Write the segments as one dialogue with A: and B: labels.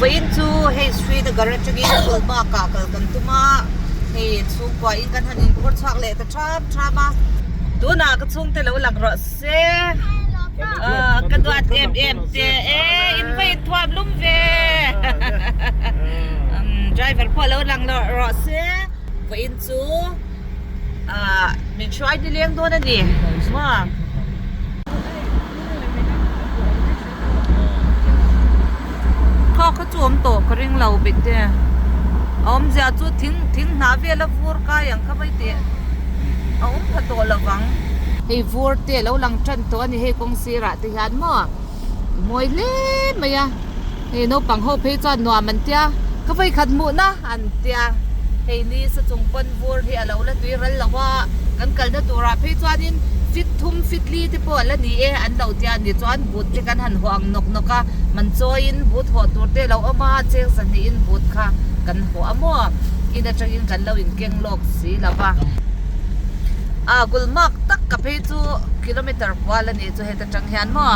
A: Vawiin chu hei Srinagar atangin Gulmarg ah kal kan tum a, hei chhungkua in kan han inphur chhuak leh ta thap thap a. Tunah ka chhungte lo lang rawh se, ka duat em em te e in va inthuam lum ve driver pawh lo lang rawh se. Vawiin chu min hruai nileng dawn a ni maw. Kha kha chu awm tawh ka ring lo bik te a awmzia chu thing thing hnah vel a vur kai ang kha mai teh a awm pha tawh lo vang. Hei vur te a lo lang tan tawh a ni hei kawng sirah te hian maw mawi hle mai a hei naupang ho phei chuan nuam an tia ka vawikhat hmuhna an tia hei ni sa chung pawn vur hi a lo la tui ral lo a kan kalna turah phei chuanin fit thum fit li te pawh a la ni e an lo tia ni chuan but te kan han hawh ang nawk nawk a man chawiin but hawh tur te a lo awm a cheng zahnihin but kha kan hawh a maw in atangin kan lo inkeng lawk si lo va a Gulmarg tak ka phei chu kilometer kual a nih chu heta tang hian maw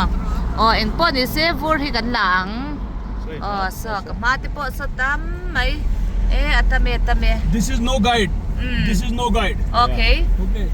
A: aw engpawh ni se vur hi kan la ang. Aw saw ka hma te pawh saw tam mai e a tam e a tam e.
B: This is no guide. This is no guide.
A: Okay.
B: Okay.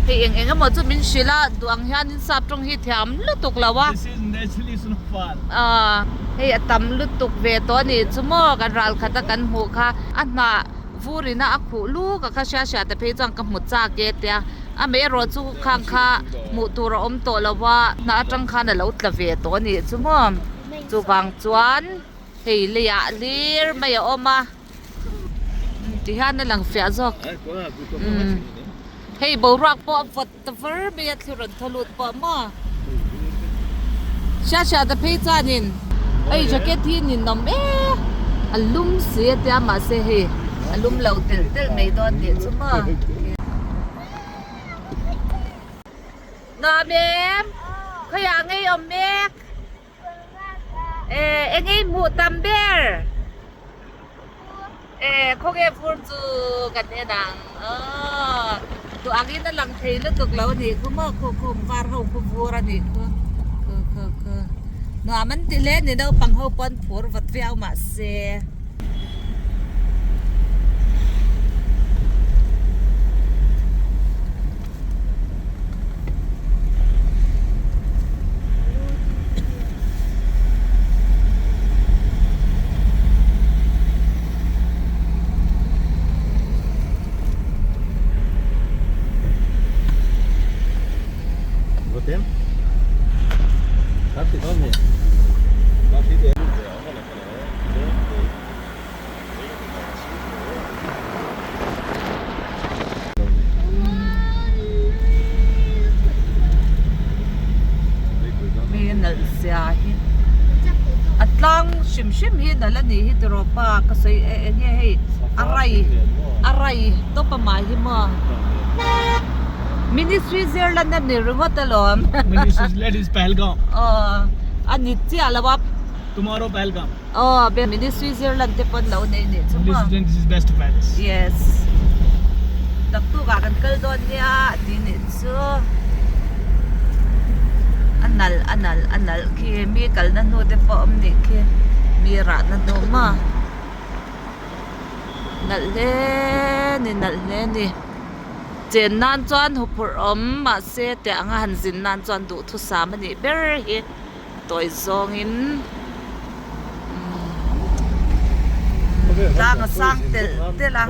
A: Hei eng eng emaw chu min hrilh a duh ang hianin sap tawng hi thiam lutuk lo a.
B: This is naturally snowfall.
A: Aw hei a tam lutuk ve tawh a nih chu maw kan ral khat a kan hmuh kha a hnah vur ina a khuh luk a kha hria hria te phei chuan ka hmu chak e tia. Amaherawh chu khang kha hmuh tur a awm tawh lo a, hnah atang khan a lo tla ve tawh a nih chu maw. Chuvang chuan hei leiah hlir mai a awm a, tihian a lang fiah zawk. Umm hei boruak pawh a vawt ta var mai a thli rawn thaw lut pawh maw. Hriat hriat a phei chuanin hei jacket hi ninawm e a lum si a tia mahse hei a lum lo telh telh mai dawn tih chu maw. Nuam em? Khawiah ngei awm mek? Eh eng ei hmuh tam ber? Eh khawnge fur chu kan en ang aw duh angin a lang thei lutuk lo a nih khu maw khu khu var ho khu vur a nih khu khu khu khu nuam an ti hle a ni naupang ho pawn phur vat viau mahse. Mi nalh zia hi a tlang hrim hrim hi nalh a nih hi tiraw pa ka sawi e eng nge hei a rai a rai tawp a mah hi maw mini Switzerland a ni ringawt alawm
B: Mini Switzerland is Pahalgam
A: aw a ni chiah lo a.
B: Tomorrow Pahalgam.
A: Aw be mini Switzerland te pawn lo nei nih chu maw.
B: Mini Switzerland this is best palace.
A: Yes. Naktuk ah kan kal dawn nia a ti nih chu. A nal a nal a nal khi mi kalna hnu te pawh awm nih khi mi rahna hnu maw. Nalh hle ni nalh hle ni. Chen nan chuan huphurh awm mahse teh anga han zin nan chuan duhthusam a nih ber hi. Tawi zawngin tlang a sang telh telh a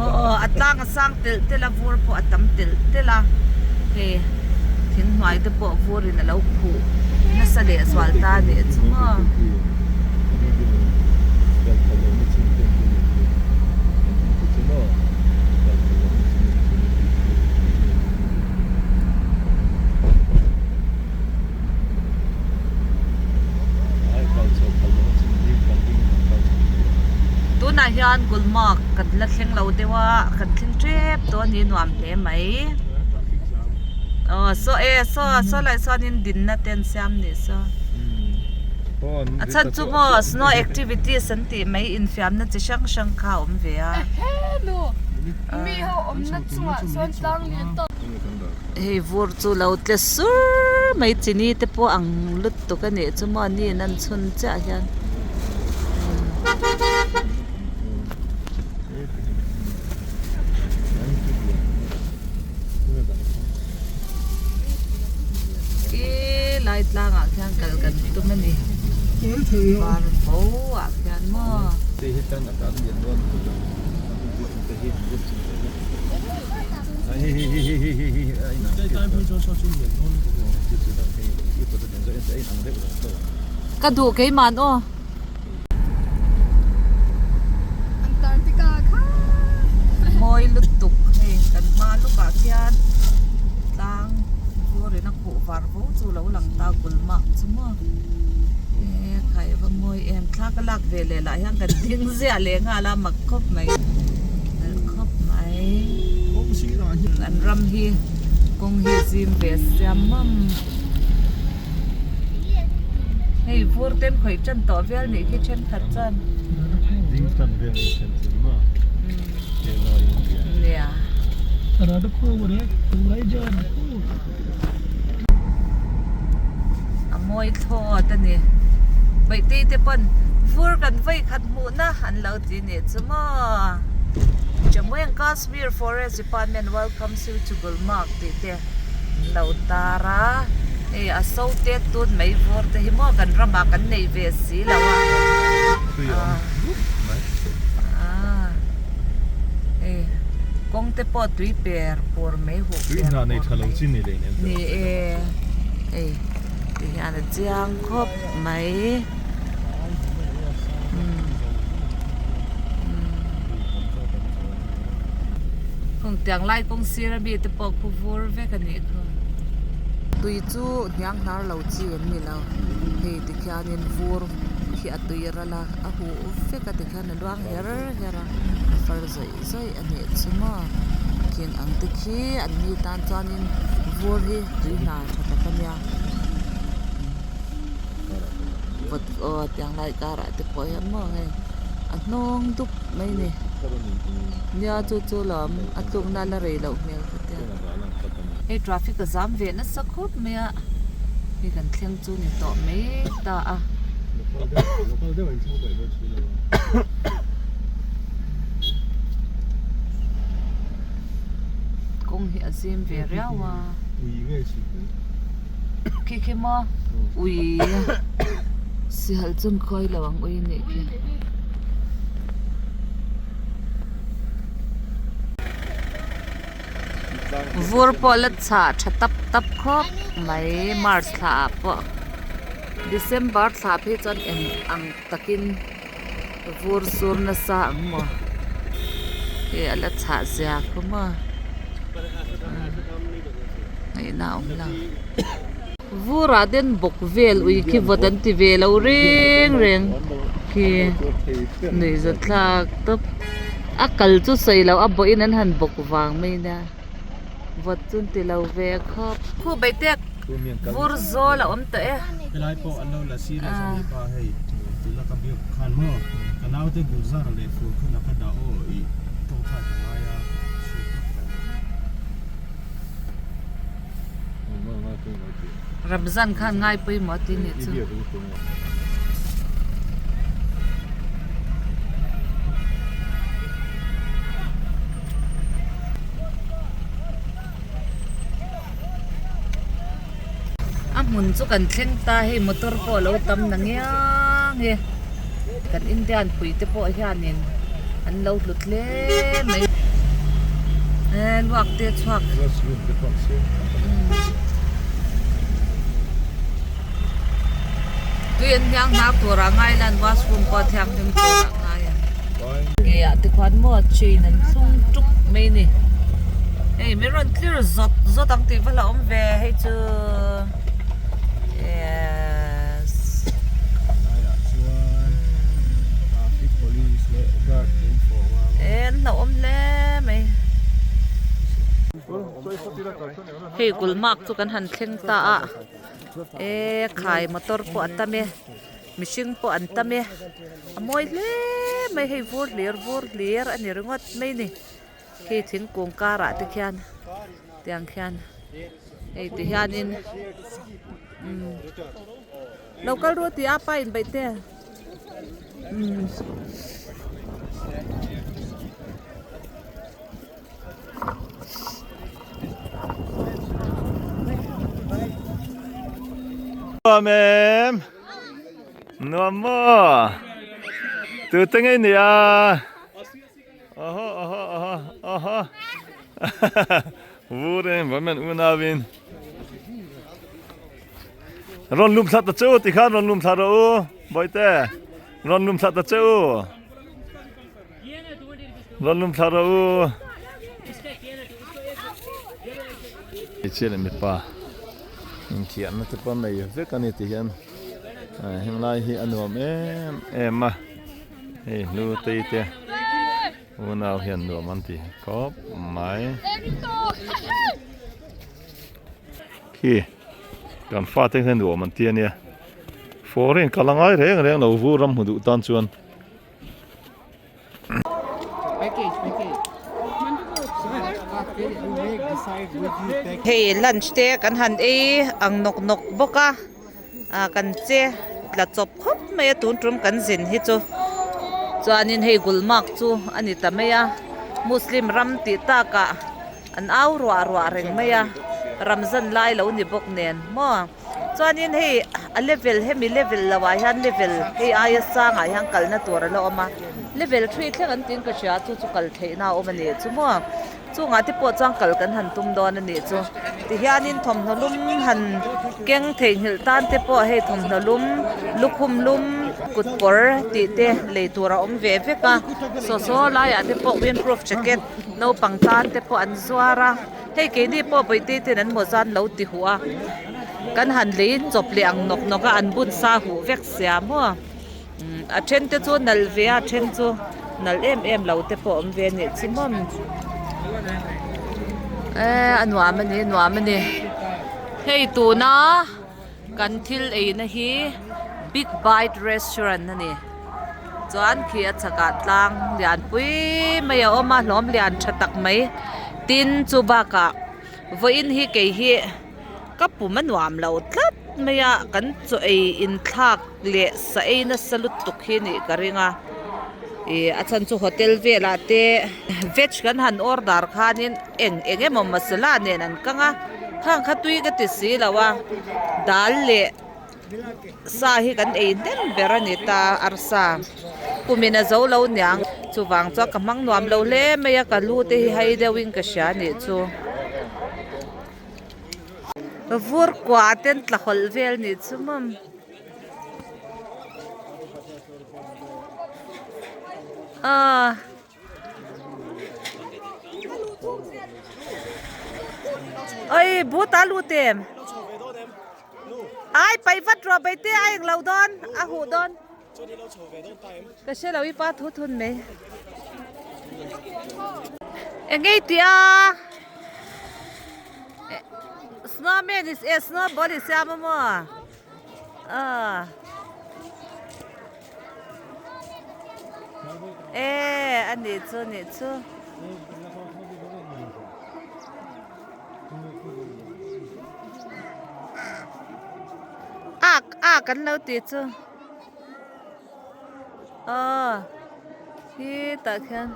A: aw a tlang a sang telh telh a vur pawh a tam telh telh a hei thing hnuai te pawh vurin a lo khuh nasa leh zual ta a nih chu maw. Tunah hian Gulmarg kan la thleng lo deuh a kan thleng tep tawh a ni nuam hle mai aw saw e saw saw lai sawn in dinna te an siam nih saw a chhan chu maw snow activities an tih mai infiamna chi hrang hrang kha a awm ve a. Hei vur chu lo tle sur mai chini te pawh ang lutuk a nih chu maw ni in an chhun chiah hian. Khilai tlangah khian kal kan tum a ni. Var vo ah khian maw. Ka duh keimahn aw.
C: Antarctica kha.
A: Mawi lutuk hei kan hma lukah khian tlang vurin a khuh var vo chu lo lang ta Gulmarg chu maw e khai va mawi em thla ka lak ve leh lah hian kan ding ziah leh nghal a mak khawp mai nalh khawp mai an ram hi kawng hi zim ve siam mam. Hei vur ten khawih tan tawh vial nih khi thenkhat chuan.
D: Ding tan vel in then chu maw China India.
A: Nia. A mawi thlawt a ni. Bawihtei te pawn vur kan vawi khat hmuhna an lo ti nih chu maw. Jammu and Kashmir Forest Department welcomes you to Gulmarg tih te. An lo tar a, hei a so tet tut mai vur te hi maw kan ramah kan nei ve si lo a, aaa hei kawng te pawh tui per pur mai huh per pur mai ni e hei ti hian a chiang khawp mai. Kawng tiang lai kawng sir a mi te pawh khu vur vek a nih kha. Tui chu hniang hnar lo chi an ni lo hei tikhianin vur khi a tui ral a a huh vek a tikhian a luang her her a a far zawih zawih a nih chu maw khing ang te khi an ni tan chuanin vur hi tui hna tha tak a nia vawt aw tiang lai karah te pawh hian maw hei a hnawng dup mai a ni. Nia chu chu lawm a tlukna la rei loh hmel ka tia. Hei traffic a zam ve nasa khawp mai a, hei kan thleng chu ni tawh mai ta a. Kawng hi a zim ve riau a. Khi khi maw ui sihal chu an khawi lo ang ui anih khi. Vur pawh la chhah tha tap tap khawp mai march thla ah pawh december thla phei chuan eng ang takin vur sur nasa ang maw hei a la chhah zia khaw maw ngaihna a awm lo vur ah ten bawk vel ui khi vawt an ti ve lo reng reng khi nuihza thlak tawp a kal chu sawi loh a bawh in an han bawk vang mai nia vawt chu an ti lo ve khawp. Khu beitek Vur zawl a awm tawh e.
E: Helai pawh an lo la serious a nih pa hei tuna ka biak khan maw ka naute Gulzar leh fur khan a ka dah aw ih tawngtai ka ngai a chhuk vak lo.
A: Ramzan khan ngai pawimawh ti nih chu. A hmun chu kan thleng ta hei motor pawh a lo tam na ngiang e kan Indian pui te pawh hianin an lo hlut hle mai e luak te a chhuak tui an hniang hnar tur ah ngai lan washroom pawh a thianghlim tur ah ngai ang ke ah te khuan maw chain an thlung tuk mai a ni hei min rawn clear zawt zawt ang tih va la awm ve hei chu yes e an hlauhawm hle mai hei Gulmarg chu kan han thleng ta a e khai motor pawh a tam e. Mihring pawh an tam e, a mawi hle mai hei vur hlir vur hlir a ni ringawt mai ni khi thingkung karah te khian tiang khian hei ti hianin umm lo kal ru tih a pa in beih te umm.
D: Nuam em? Nuam maw? Tu te ngei nia? Oho oho oho oho. Vur em va men unawin. Ron lum thla ta cheu ti khan ron lum thla ro u. Boite. Ron lum thla ta cheu. Ron lum thla ro u. Hmeichhia leh mipa inthiahna te pawh nei vek a ni ti hian henglai hi a nuam em em a hei hlu tei te unau hian nuam an ti khawp mai khi kan fate hian nuam an ti a nia foreign kal a ngai reng reng lo vur ram hmu duh tan chuan.
A: Hei lunch te kan han ei ang nawk nawk bawk a ah kan che tla chawp khawp mai a tun tum kan zin hi chu chuanin hei gulmarg chu a ni ta mai a muslim ram tih takah an au ruah ruah reng mai a ramzan lai lo ni bawk nen maw. Chuanin hei a level hemi level lo ah hian level hei aia sangah hian kalna tur a la awm a level three thleng an tiin ka hria chu chu kal theihna a awm a nih chu maw chungah te pawh chuan kal kan han tum dawn a nih chu tihianin thawmhnaw lum han keng theihnghilh tan te pawh hei thawmhnaw lum lukhum lum kut kawr tih te lei tur a awm ve vek a saw saw laiah te pawh windproof jacket naupang tan te pawh an zuar a. Hei keini pawh Bawihte ten an mawza an lo ti huh a, kan han lei chawp leh ang nawk nawk a, an bun sa huh vek sia maw. A then te chu nalh ve a, a then chu nalh em em lo te pawh awm ve a nih chu maw. Eee a nuam a ni nuam a ni. Hei tuna kan thil eina hi Big Bite Restaurant a ni. Chuan khi a chhakah tlang lian pui mai a awm a hlawm lian tha tak mai tin chu bakah vawiin hi kei hi ka pum a nuam lo tlat mai a kan chaw ei inthlak leh sa ei nasa lutuk hi nih ka ring a ih a chhan chu hotel velah te veg kan han order khanin eng eng emaw masala nen an kang a khang kha tui ka ti si lo a dal leh. Sa hi kan ei hnem ber a ni ta arsa kumin a zo lo niang chuvang chuan ka hmang nuam lo hle mai a ka lu te hi hai deuhin ka hria a nih chu vur kua ten tla hawlh vel nih chu maw. Aaa. Oi but a lut em ai paih vat rawh bai te a englo dawn a huh dawn ka hre lo i pa thu thun mai eng ei tih a snowman is a snowball i siam a maw ah. E a nih chu nih chu. Ak ak an lo tih chu. Aw hi tah khian.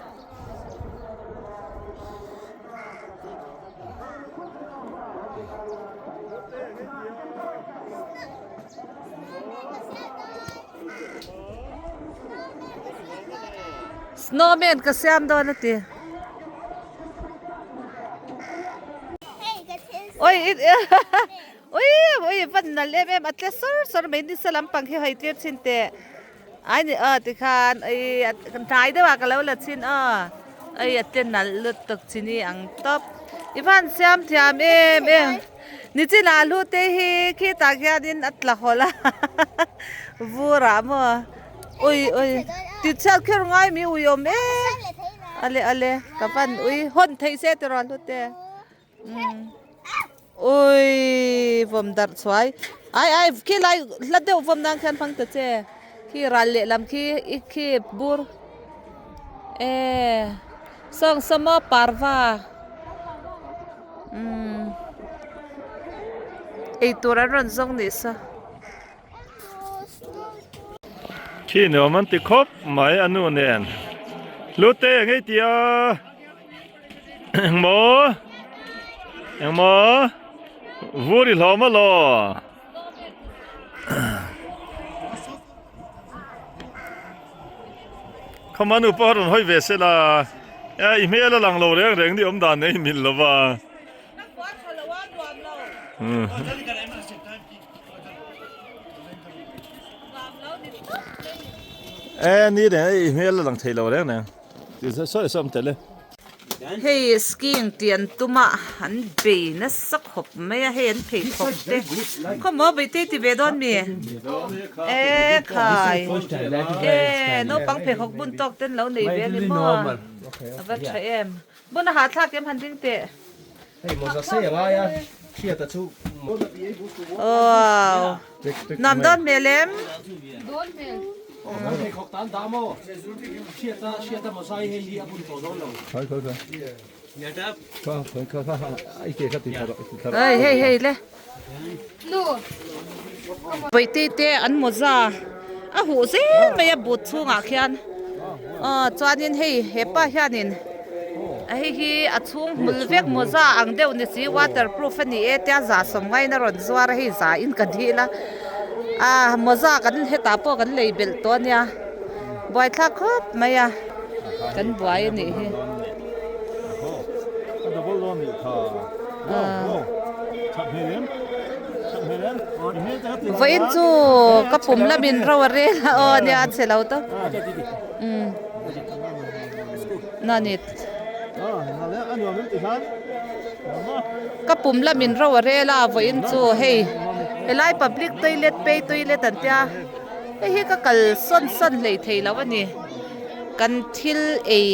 A: Snowman ka siam dawn a ti. Oi oi oi van nal em em a tle sawr sawr mai nisa lampang hi hawi tir thin teh. Ai ni aw tikhan oi hnai deuh ah ka lo la chhin aw oi a tle nalh lutuk chini ang tawp. I van siam thiam em em. Nichinah hlute hi khitah khianin a tla hawlh a vurah maw ui ui tichhiat kher ngai mi ui awm em ale ale ka van ui hawn theih se tiraw hlute umm ui vawm darh chhuai ai ai khilai hla deuh vawm nan khian hmang ta che khi ral lehlam khi i khi bur e sawng sawmaw parva. Umm eitur an rawn zawng nih sa.
D: Khi nuam an ti khawp mai a nu nen Hlute eng ei tia engmaw engmaw vur i hlawm alaw. Khawma nu pawh a rawn hawi ve se la, i hmel a lang lo reng reng ni awm dan nei mil lo va. E ni reng i hmel a lang thei lo reng reng. Ti sawi sawi awm tel e.
A: Hei skiing tih an tum a an bei nasa khawp mai a hei an pheikhawk te khawmaw beite ti ve dawn mi e khai e naupang pheikhawk bun tawk te an lo nei ve a ni maw a va tha em bun a hahthlak em han ding teh wow nuam dawn hmel em. Hei hei hei le Bawihte te an mawza a huh zel mai a but chhungah khian aw chuanin hei hepa hianin hei hi a chhung hmul vek mawza ang deuh ni si waterproof a ni e tia za sawm ngaiin a rawn zuar a hei za in ka dil a ah mawza kan hetah pawh kan lei belh tawh a nia buaithlak khawp mai a kan buai a nih hi. Vawiin chu ka pum lamin ro a rel a aw nia a che lo tawp umm na ni ka pum lamin ro a rel a vawiin chu hei helai public toilet pay toilet an tia hei hi ka kal sawn sawn hlei thei lo a ni kan thil ei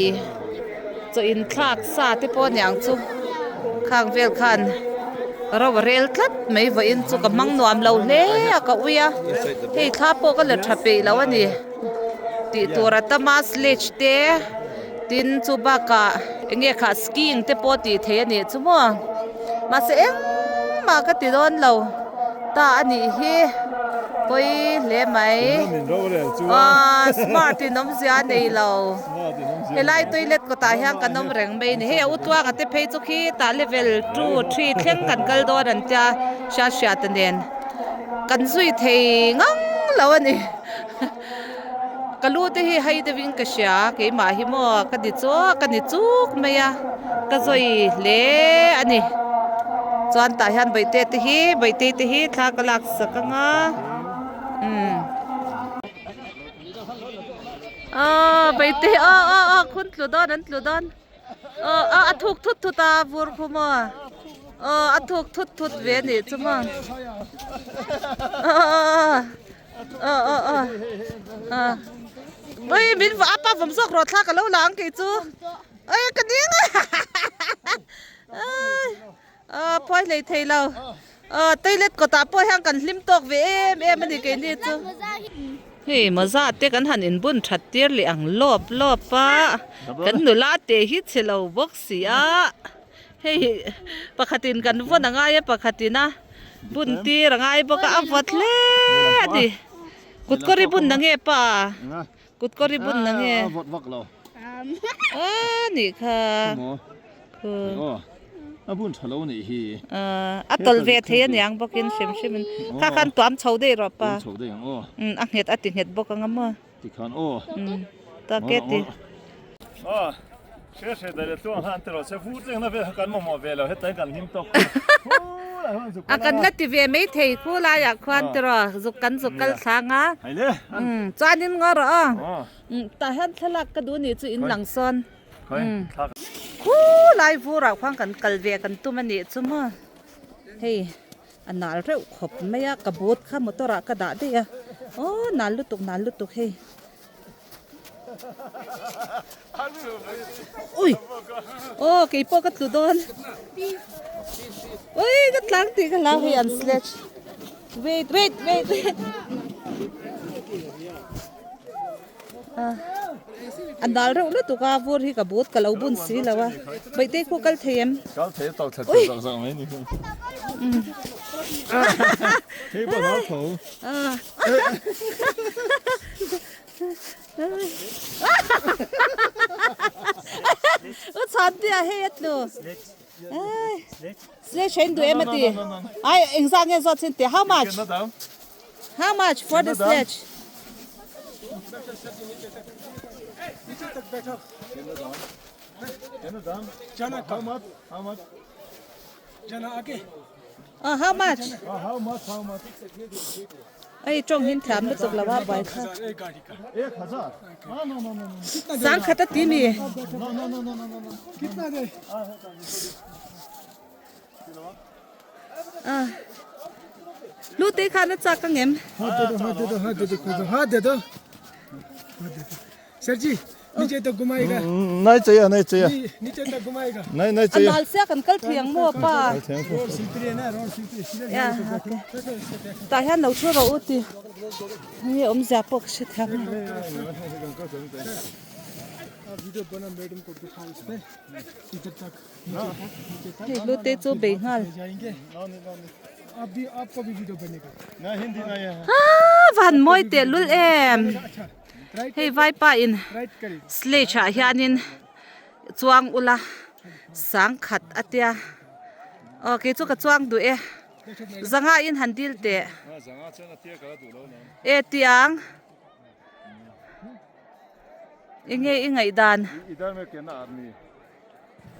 A: chaw inthlak sa te pawh aniang chu khang vel khan ro a rel tlat mai vawiin chu ka hmang nuam lo hle a ka ui a hei thla pawh ka la tha peih lo a ni tih tur a tam a sledge te tin chu bakah eng nge khah skiing te pawh tih theih a nih chu maw mahse engmah ka ti dawn lo ta a nih hi pawi hle mai aaa smart in awmzia a nei lo helai toilet kawtah hian kan awm reng mai a ni hei a utluanga te phei chu khitah level two three thleng kan kal dawn an tia hriat hriat a nen kan zui thei ngang lo a ni. Ka lu te hi hai deuhin ka hria keimah hi maw ka ni chuk ka ni chuk mai a ka zawi hle a ni chuan tah hian bawihte te hi bawihte te hi thla ka lak sak ang a umm aw bawihte aw aw aw khun tlu dawn an tlu dawn aw aw a thuk thut thut a vur khu maw aw a thuk thut thut ve a nih chu maw aw aw aw. Aw aw aw aw ui min va apa vawm zawk rawh thla ka lo la ang kei chu ui ka ding a phuai hlei thei lo aw toilet kawtah pawh hian kan hlim tawk ve em em a ni keini chu hei mawza te kan han inbun that tir leh ang lawp lawp a kan nula te hi chhe lo bawk si a hei pakhatin kan vawn a ngai a pakhatin a. Bun tir a ngai bawk a, a vawt hle a ni. Kut kawri bun na nge pa? Kut kawri bun na nge?
D: A vawt vak lo.
A: A nih kha.
D: Aw, a bun tha lo nih hi.
A: A tawlh ve thei a niang bawkin hrim hrimin. Kha khan tuam chho daih rawh pa.
D: Tuam chho daih ang aw.
A: A nghet a ti nghet bawk ang a maw.
D: Tikhan aw.
A: Ta ke ti.
D: Aw, hre hre dai le tluang han ti rawh se vur cheng na vel kha kan mamawh ve lo hetlai kan hlim tawk
A: A kan la ti ve mai thei khu laiah khuan ti rawh zuk kan zuk kal thlang a. Chuanin ngaw rawh aw. Tah hian thlalak ka duh nih chu in lang sawn. Khu lai vurah khuan kan kal ve kan tum a nih chu maw. Hei. A nal reuh khawp mai a ka boot kha motor ah ka dah daih a aw nal lutuk nal lutuk hei ui aw kei pawh ka tlu dawn ui ka tlang tih ka hlau hei an sledge wait wait wait wait A nal reuh lutuk a vur hi ka but ka lo bun si lo a Bawihtei khu kal thei em?
D: Kal thei a tawlh thla thei zawk zawk mai ni hi. Hei pawh nal tho.
A: U Chhantea hei a tlu. Sledge hein duh em a ti. Ai engzah nge zawt sin ti how much? How much for the sledge?
D: How much? How much?
A: Oh, how much?
D: How much? How much?
A: Ei tawng hin thiam lutuk lo a buai kha.
D: Ek hazar. No no no no.
A: Sangkhat a ti mi.
D: No no no no no no.
F: Kitna de?
A: Ah. Lu te khan a chak ang em?
F: Ha de do, ha de do, ha de do, ha de do. Sir ji, niche tak ghumayega.
D: Nai chahiye, nai chahiye.
F: Niche tak ghumayega.
D: Nai nai
A: A
D: chahiye.
A: nal sia kan kal thiang maw pa.
F: Road slippery hai na, road slippery.
A: Ya, okay. Tah hian lo thu rawh u ti. Hei awmzia pawh ka hre thiam lo.
F: Video bana madam ko dikhao isme. Idhar tak.
A: Hei lu te chu bei nghal.
F: Jayenge. Aap bhi aapka bhi video banega.
D: Nai Hindi nai hai.
A: Ah, van mawi teh lul em. Hei vaipa in
F: Right kari.
A: sledge ah hianin chuang ula sangkhat a tia. Aw kei chu ka chuang duh e. Zanga in han dil teh. E tiang. Enge i ngaih dan.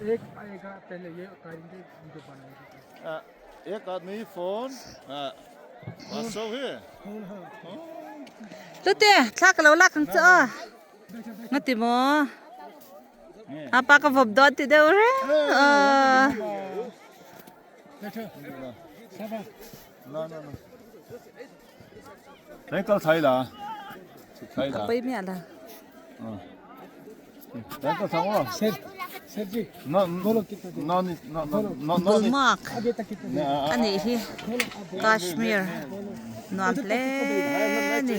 F: Ek aayega pehle ye utarenge video banayenge.
D: Ek aadmi phone so hi.
A: Tute thla ka lo lak ang chu aw. Nga ti maw? A pa ka vawp dawn ti deuh reng aw.
D: Eng kal thai la. Thai la.
A: Ka pai miah la.
D: Eng kal thang aw.
F: Sir, sir ji.
D: No no no no no no.
A: Gulmarg a nih hi Kashmir nuam hle a ni.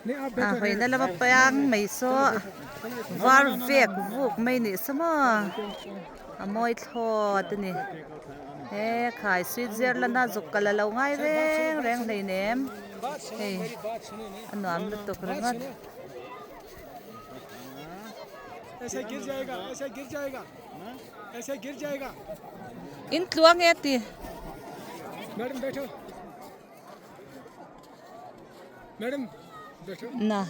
A: A hawina lama piang mai saw var vek vuk mai nih saw maw a mawi thlawt a ni. He khai Switzerland a zuk kal a lo ngai reng reng hleinem hei a nuam lutuk ringawt. In tluang e ti. Na.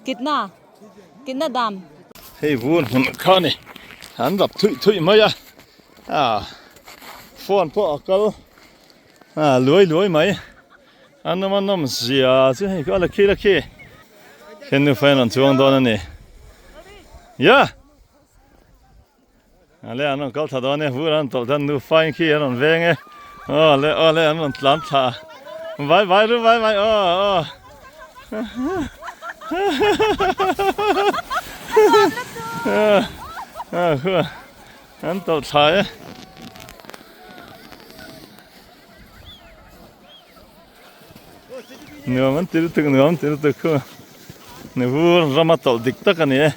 A: Kitna. Kitna dam.
D: Hei vun hmun kha ni an rap thuih thuih mai a ah phone pawh a kal ah luai luai mai a nawm a nawm zia chu hei kha a la khi la khi khian nufa hian an chuang dawn a ni ya. A le an rawn kal thla dawn e, vur an tawlh chuan nufa in khi an rawn veng e, aw le aw le an rawn tlan thla vai vai ru vai vai aw aw an tawlh thla e. Nuam an ti lutuk nuam an ti lutuk khu ni vur rama tawlh dik tak a ni e.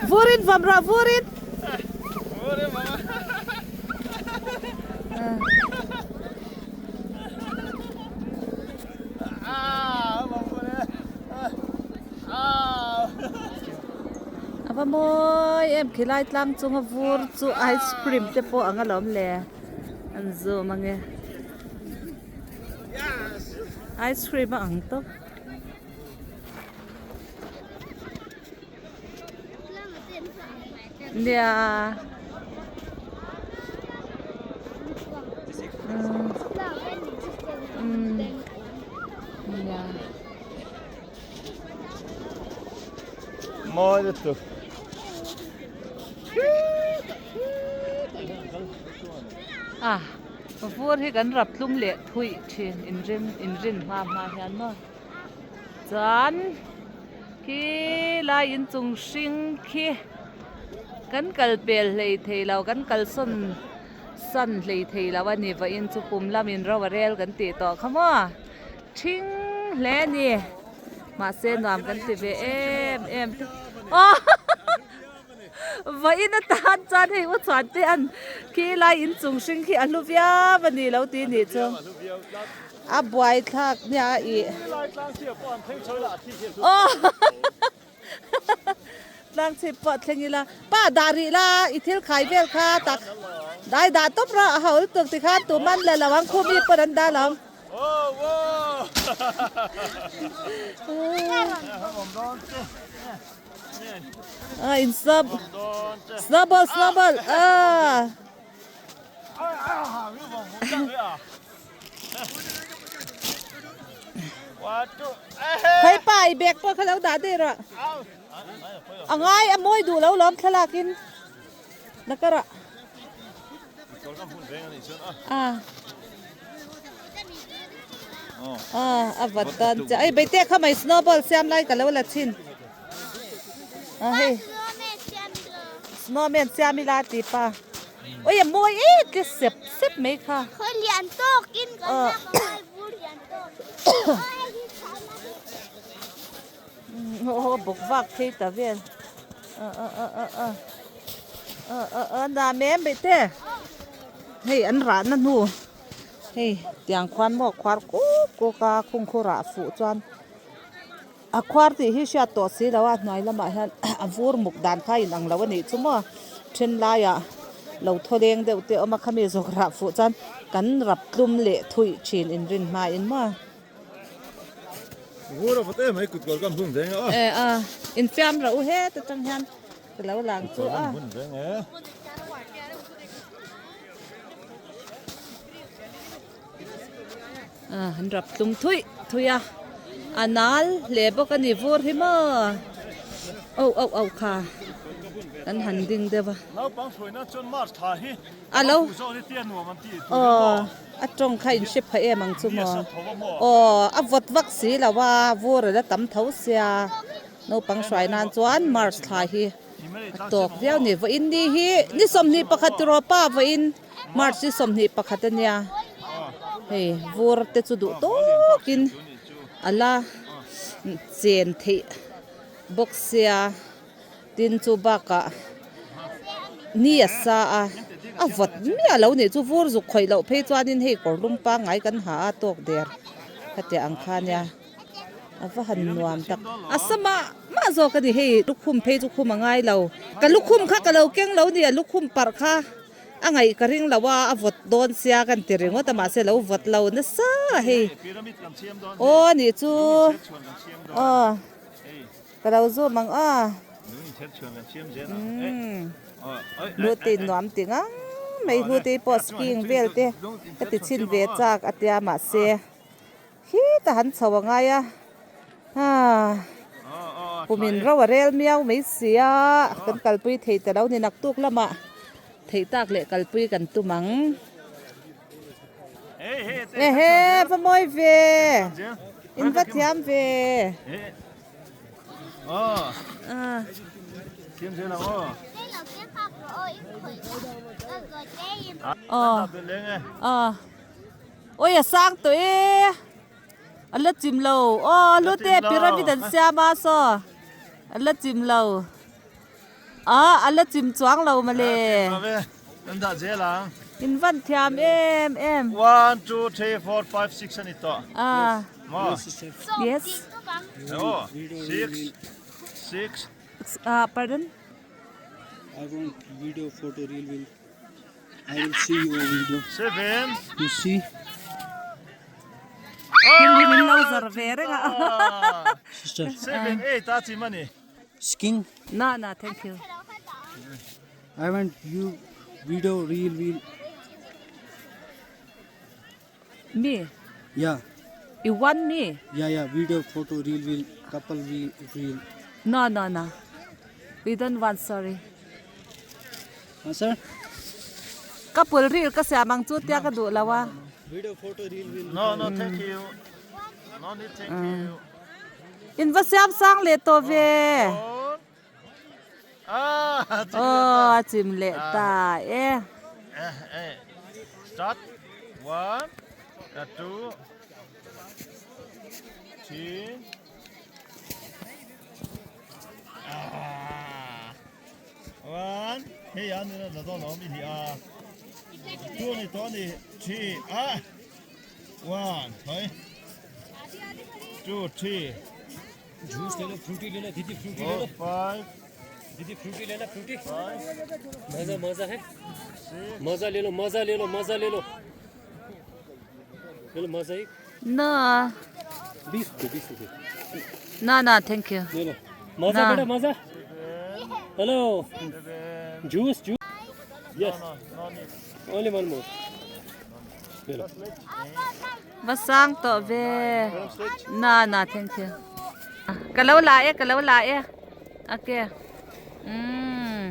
A: Vurin vam rah vurin. A va mawi em khilai tlang chunga vur chu ice cream te pawh ang alawm le an zoom ange ice cream a ang tawp. Nia. Nia.
D: Mawi lutuk.
A: Ah, vur hi kan rap tlum leh thuih thin inrin inrin hma hma hian maw. Chuan khi lai inchung hring khi kan kal pel hlei thei lo kan kalsawn san hlei thei lo a ni vawiin chu pum lamin ro a rel kan tih tawh kha maw thing hle a ni mahse nuam kan ti ve em em aw. Vawiin atan chuan hei u chuan te an khi lai inchung hring khi a hlu viau a ni lo tih nih chu a buai thlak nia ih aw tlang chhip pawh thleng ila pa dah rih la i thil khai vel kha tak dai dah tawp rawh a hawl tuk tikhan tuman la lo ang khumi pawn an dah lo ang. A in snow snowball snowball a Khawi pa i bag pawh kha lo dah daih rawh a ngai a mawi duh lo lawm thlalak in na ka rah a a a vat dawn chiah ei beite kha mai snowball siam lai ka lo la chhin. A hei snowman siam ila tih pa oi a mawi em te sep sep mai kha
G: Khawi lian tawk in kan lak a ngai vur lian tawk
A: aw bawk vak phei ta vel a a a a a a a a nuam em mai te hei an rahna hnu hei tiang khuan maw khuar kuk kuk a khung khu rah fuh chuan. A khuar tih hi hriat tawh si lo a hnuai lamah hian a vur muk dan kha a inang lo a nih chu maw then laiah lo thaw leng deuh te a awm a khami zawk rah fuh chuan kan rap tlum leh thuih thin inrin hmain maw.
D: Vur a vawt em mai kut kawr ka hmun veng a.
A: E a infiam rah u het atang hian ka lo lang chu a.
D: Kut kawr ka hmun veng e.
A: An rap tlum thuih thuih a a nal hle bawk a ni vur hi maw oh oh oh kha kan han ding deuh a a lo aw a tawng kha in hre pha em ang chu maw aw a vawt vak si lo a vur a la tam tho sia naupang hruai nan chuan march thla hi a tawk viau a ni vawiin ni hi ni 21 tiraw pa vawiin. March hi 21 a nia, hei vur te chu duh tawkin a la chen theih bawk sia tin chu bakah ni a sa a, a vawt miah lo nih chu vur zuk khawih loh phei chuanin hei kawr lum pangngai kan ha a tawk der khatiang ang kha nia a va han nuam tak a sama mah zawk a ni hei lukhum phei chu khum a ngai lo ka lukhum kha ka lo keng lo nia lukhum parh kha. A ngaih ka ring lo a, a vawt dawn sia kan ti ringawt a mahse lo vawt lo nasa a hei. Aw nih chu aw ka lo zoom ang a. Umm hlute in nuam ti ngang mai hlute pawh skiing vel te ka ti chhin ve chak a tia mahse khita han chho a ngai a haa kumin ro a rel miau mai sia kan kalpui thei ta lo ni naktuk lamah theih tak leh kalpui kan tum ang ehe va mawi ve in va thiam ve aw aw. Oi a sang tawh e a la chim lo aw hlute pyramid an siam a saw a la chim lo a a la chim chuang lo mawle in van thiam em em
D: 1 2 3 4 5 6 ani tawh
A: a yes
D: 6 6
A: ah pardon
F: I want video photo reel will I will see you a video.
D: 7.
F: You see?
A: Thil hi min lo zar ve reng a.
F: Sister.
D: 7, 8 a chim ani.
F: Skiing.
A: Na na thank you.
F: I want you video reel will.
A: Me.
F: Yeah.
A: You want me?
F: Yeah yeah video photo reel will couple will reel.
A: No no no. We don't want sorry.
F: Huh, sir?
A: Couple reel ka siam ang chu tia ka duh lo a.
F: Video photo reel will.
D: No no thank you. No need thank you.
A: In va siam sang leh tawh ve. Aw a chim leh ta e.
D: Start 1 2 3 1 Hei a nuna za dawn awm i ni a. Two ni tawh ni three ah one hoi two three
F: Juice le lo Frooti le lo didi Frooti le lo
D: four five
F: didi Frooti le lo Frooti
D: five
F: maza maza hai
D: six
F: maza le lo maza le lo maza le lo le lo maza ek
A: Na
F: 20 rupaye 20 rupaye
A: na na thank you
F: le lo maza
A: Na.
F: beta maza hello
D: seven
F: juice juice yes
D: no no need
F: only one more le lo
A: Va sang tawh ve. Na na thank you. Ka lo la e ka lo la e. Okay. Umm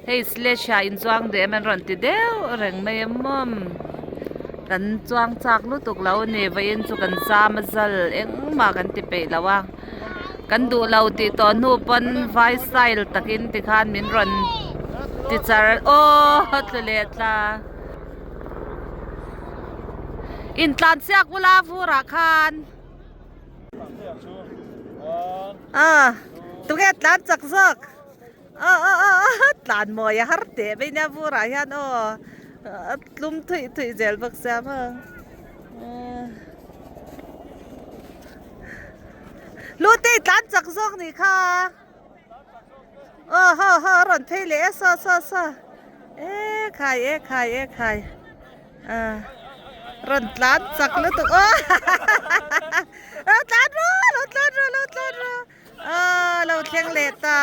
A: hei slash ah inchuang duh em an rawn ti deuh reng mai a mawm. Kan chuang chak lutuk lo a ni vawiin chu kan zam a zal engmah kan ti peih lo a. Kan duh lo tih tawh hnu pawn vai style takin tikhan min rawn ti char aw tlu leh tla. Intlan chiak ula vurah khan. A tunge tlan chak zawk aw aw aw aw tlan mawi a har teh mai nia vurah hian aw a tlum thuih thuih zel bawk sia maw Lute i tlan chak zawk nih kha aw haw haw a rawn phei leh e saw saw saw e khai e khai e khai. Rawn tlan chak lutuk aw lo tlan rawh lo tlan rawh lo tlan rawh aw lo thleng leh ta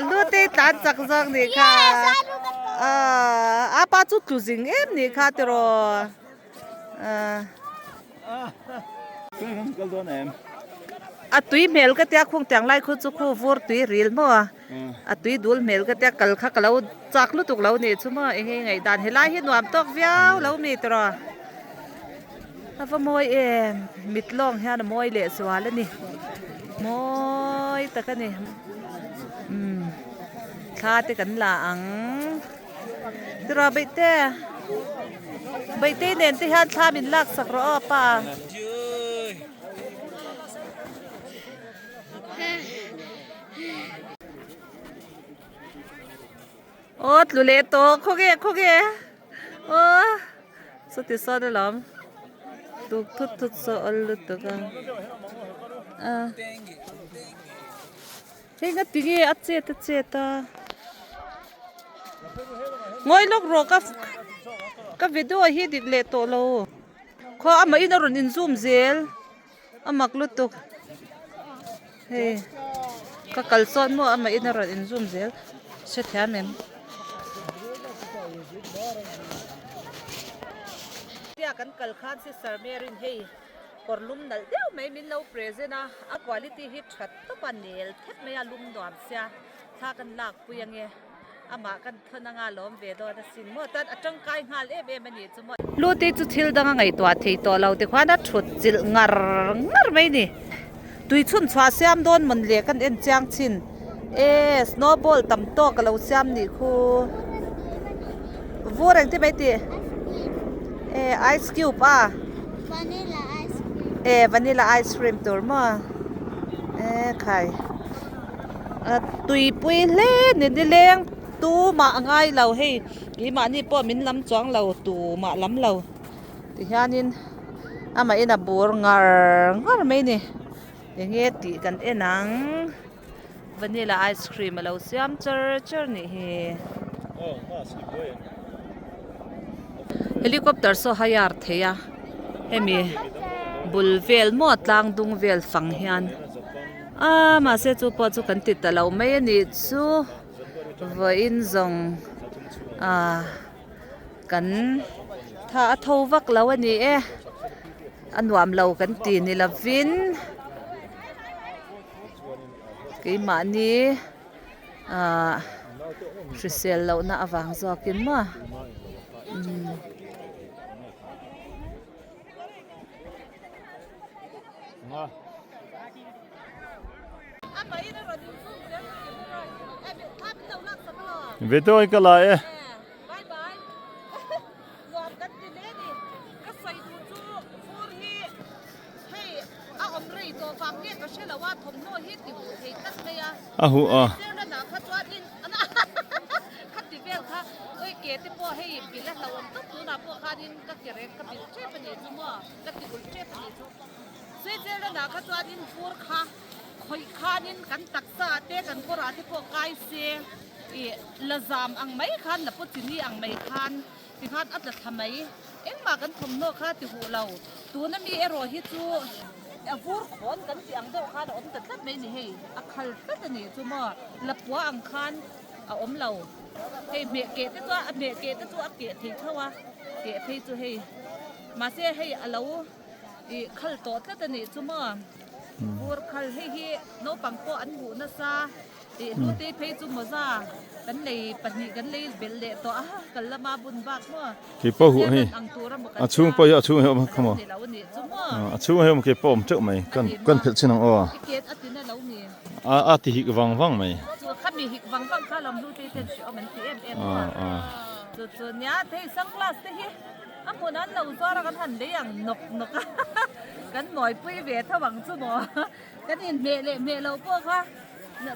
A: hlute tlan chak zawk nih kha aw apa chu tlu zing em nih kha tiraw a tui hmel ka tia khung tiang lai khu chu khu vur tui ril maw a. A tui dul hmel ka tia kal kha ka lo chak lutuk lo nih chu maw eng nge ngaih dan helai hi nuam tawk viau lo mi tawrh a va mawi em mit lawng hian a mawi leh zual a ni mawi tak a ni umm thla te kan la ang tiraw beihte beihte nen te hian thla min lak sak rawh aw pa. Aw tlu leh tawh khawnge khawnge aw chuti sawn alawm tuk thut thut saw awl lutuk a a hei nga tinge a chet a chet a ngawi lawk rawh ka ka video hi dik leh tawh lo khaw amah in a rawn in zoom zel. A mak lutuk hei ka kal sawn maw amah in a rawn in zoom zel hrethiam em. Tia kan kal khan sister Mary in hei kawr lum nalh deuh mai min lo present a a quality hi tha tawp a nel thep mai a lum nuam sia thla kan lak pui ange. Amah kan thawn anga lawm ve dawn asin maw chuan a tangkai nghal em em a nih chu maw. Luti chu thil dang a ngaihtuah thei tawh lo tikhuan a thut chilh ngar ngar mai ni. Tui chhun chhuah siam dawn mawn le kan en chiang thin e snowball tam tawk a lo siam nih khu vur engti mai tih e ice cube a e vanilla ice cream tur maw e khai. Tuipui hle ni nileng tumah a ngai lo hei keimahni pawh min lam chuang lo tumah lam lo tihianin amah in a bur ngar ngar mai a ni enge tih kan en ang vanilla ice cream a lo siam char char nih hi helicopter saw hire thei a hemi bul vel maw tlang dung vel fang hian. A mahse chu pawh chu kan ti ta lo mai a nih chu vawiin zawng ah kan tha a tho vak lo a ni e a nuam lo kan ti ni lovin keimahni ah hrisel lohna avang zawkin maw umm.
D: Video in ka la e. A huh a.
A: ke te pawh hei bilh a hlauhawm tawp tunah pawh khanin ka ke rek ka bilh tep a nih chu maw ka ti ulh tep a nih chu. Switzerland ah kha chuanin vur kha khawih khanin kan taksa ah te kan kawr ah te pawh kai se ih la zam ang mai khan la paw chini ang mai khan ti khan a tla thla mai engmah kan thawmhnaw kha ti huh lo tuna mi erawh hi chu a vur khawn kan tih ang deuh khan a awm ta tlat mai ni hei a khal tlat a nih chu maw la pua ang khan a awm lo hei hmeh keh te chuan a hmeh keh te chu a keh thei tho a keh phei chu hei mahse hei a lo. Ih khal tawh tlat a nih chu maw? Vur khal hei hi naupang pawh an huh nasa ih hlutei phei chu mawza kan lei pahnih kan lei belh leh tawh a kal lama bun bak maw?
D: Kei pawh huh hei
A: Switzerland ang tur a maw kan
D: a chhung pawh hi a chhung hi a awm kha maw?
A: Ni lo a nih chu maw?
D: A chhung hi a awm kei pawh awm teuh mai kan kan phelh chin ang aw.
A: I ket a tina lo ni.
D: A a ti hik vang vang mai.
A: Chu khami hik vang vang kha lawm hlutei ten hrehawm an ti em em maw? Chu chu nia thei sunglass te hi. A hmun an lo zuar a kan han lei ang nawk nawk a kan mawipui ve tho ang chu maw kan inhmeh leh hmeh lo pawh kha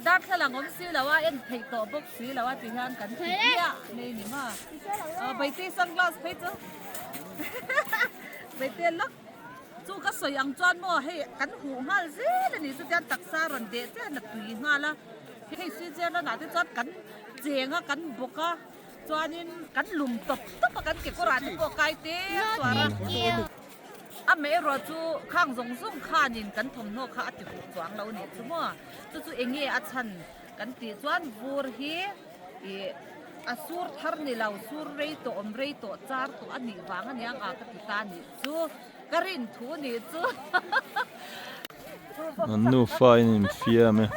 A: darthlalang awm si lo a en theih tawh bawk si lo a ti hian kan ti hmiah mai ni maw aw Baitei sunglass phei chu Baitei lawk chu ka sawi ang chuan maw hei kan huh nghal zel a ni chutiang taksa rawn deh chian a tui nghal a hei Switzerland ah te chuan kan cheng a kan bawk a. Chuanin kan lum tawp tawp a kan kekawrah te pawh kai tel chuar a. Amaherawh chu khang zawng zawng khanin kan thawmhnaw kha a ti huh chuang lo nih chu maw. Chu chu eng nge a chhan kan tih chuan vur hi ih a sur thar ni lo sur rei tawh awm rei tawh char tawh a nih vang a niang a ka ti ta nih chu ka rin thu nih chu.
D: An nufa in infiam e.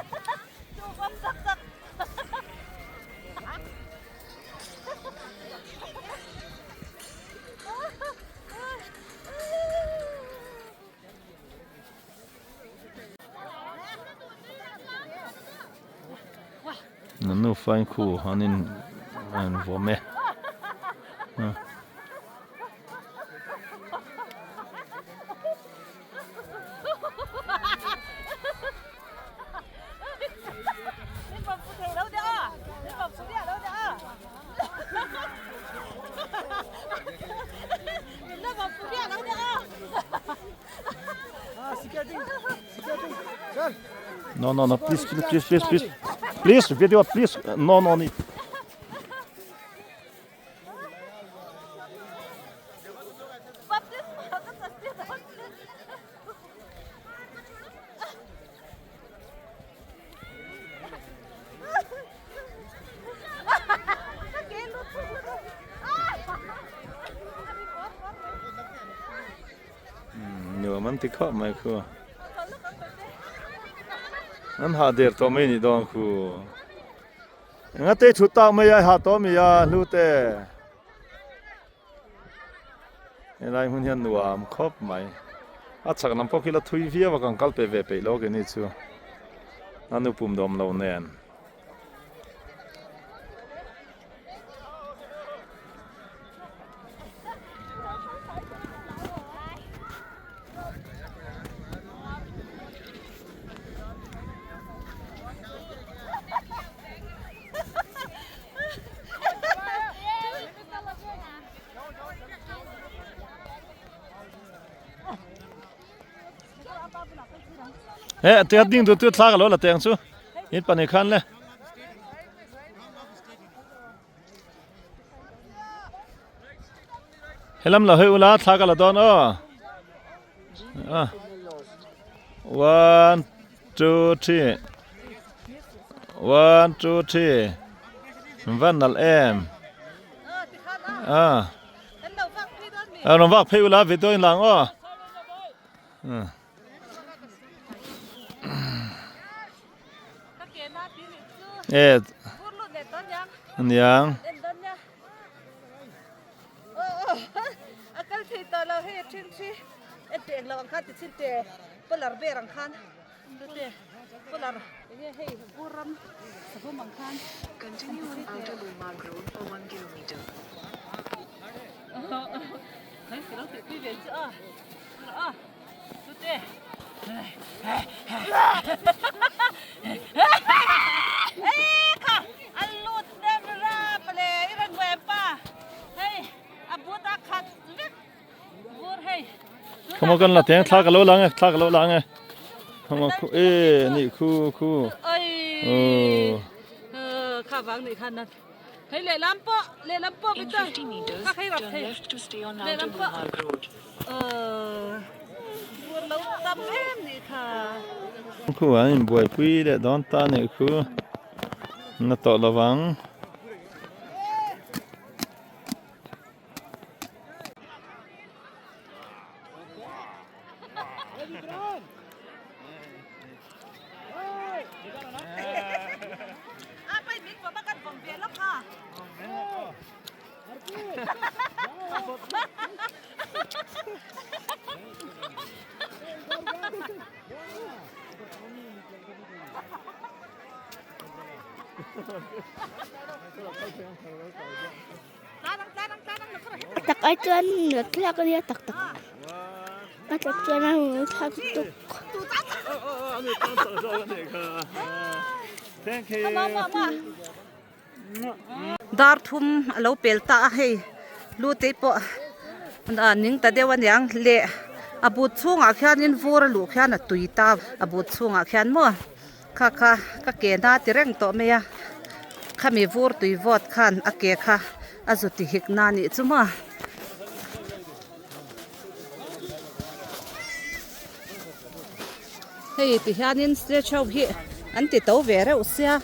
D: An nufa in khu an in an vawm e. No no no please please please please please please video please no no ni. Nuam an ti khawp mai khu. An hah der tawh mai ni dawn khu. Enga te thut tak mai a hah tawh mi a hlu te. Helai hmun hian nuam khawp mai. A chhak lam pawh khi la thui viau a kan kal pe ve peih lo ke ni chu. A nu pum dawm lo nen. He tia ding tu tu thla ka lo la teng chu in pani khan le helam la hei ula thla ka la dawn aw ah 1 2 3 1 2 3 van nal em ah rawn vak phei ula video in lang aw e aniang
H: Continue on Outer Gulmarg Road for 1 kilometer.
A: but a khat vek vur hei.
D: Khama kan la teng thla ka lo la nge thla ka lo la nge. Khama khu e ni khu khu.
A: Oi.
D: Oh.
A: Kha wang ni khan nan. Hei lehlam pawh lehlam pawh
H: In
A: bitte.
H: 50 meters,
A: Kha hei rak
H: turn
A: thei.
H: left to stay on Outer
A: Lehlam pawh.
H: Gulmarg Road.
A: Vur lo tam em ni kha.
D: Khu an in buaipui leh dawn ta nih khu. Na tawh lovang.
G: A tak ai chuan la thlak a nia tak tak a tak chuan a rawn thlak tuk.
A: Dar thum a lo pel ta a hei lu te pawh a ning ta deuh aniang leh a but chhungah khianin vur a luh khian a tui ta a but chhungah khian maw. Kha kha ka ke na ti reng tawh mai a, khami vur tui vawt khan a ke kha a zu ti hik na nih chu maw. Hei ti hianin stage ho hi an ti to ve reuh sia,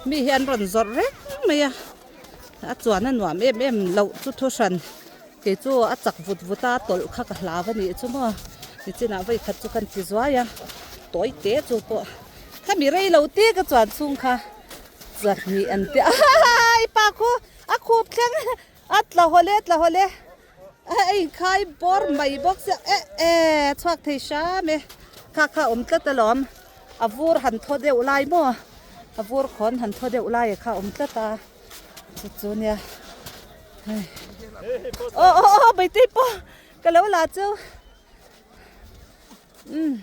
A: mi hi an rawn zawrh reng mai a, a chuan a nuam em em loh chu thu hran kei chu a chak vut vut a tawlh kha ka hlau a nih chu maw nichinah vawi khat chu kan ti zuai a tawi te chu pawh khami rei lo te ka chuan chhung kha chahnih an ti a i pa khu a khup thleng a tla hawlh e tla hawlh e a inkhai bawr mai bawk sia eh eh chhuak thei hram e kha kha awm tlat alawm a vur han thaw deuh lai maw a vur khawn han thaw deuh lai kha awm tlat a. Chu chu nia hei aw aw aw Baitei pawh ka lo la chu umm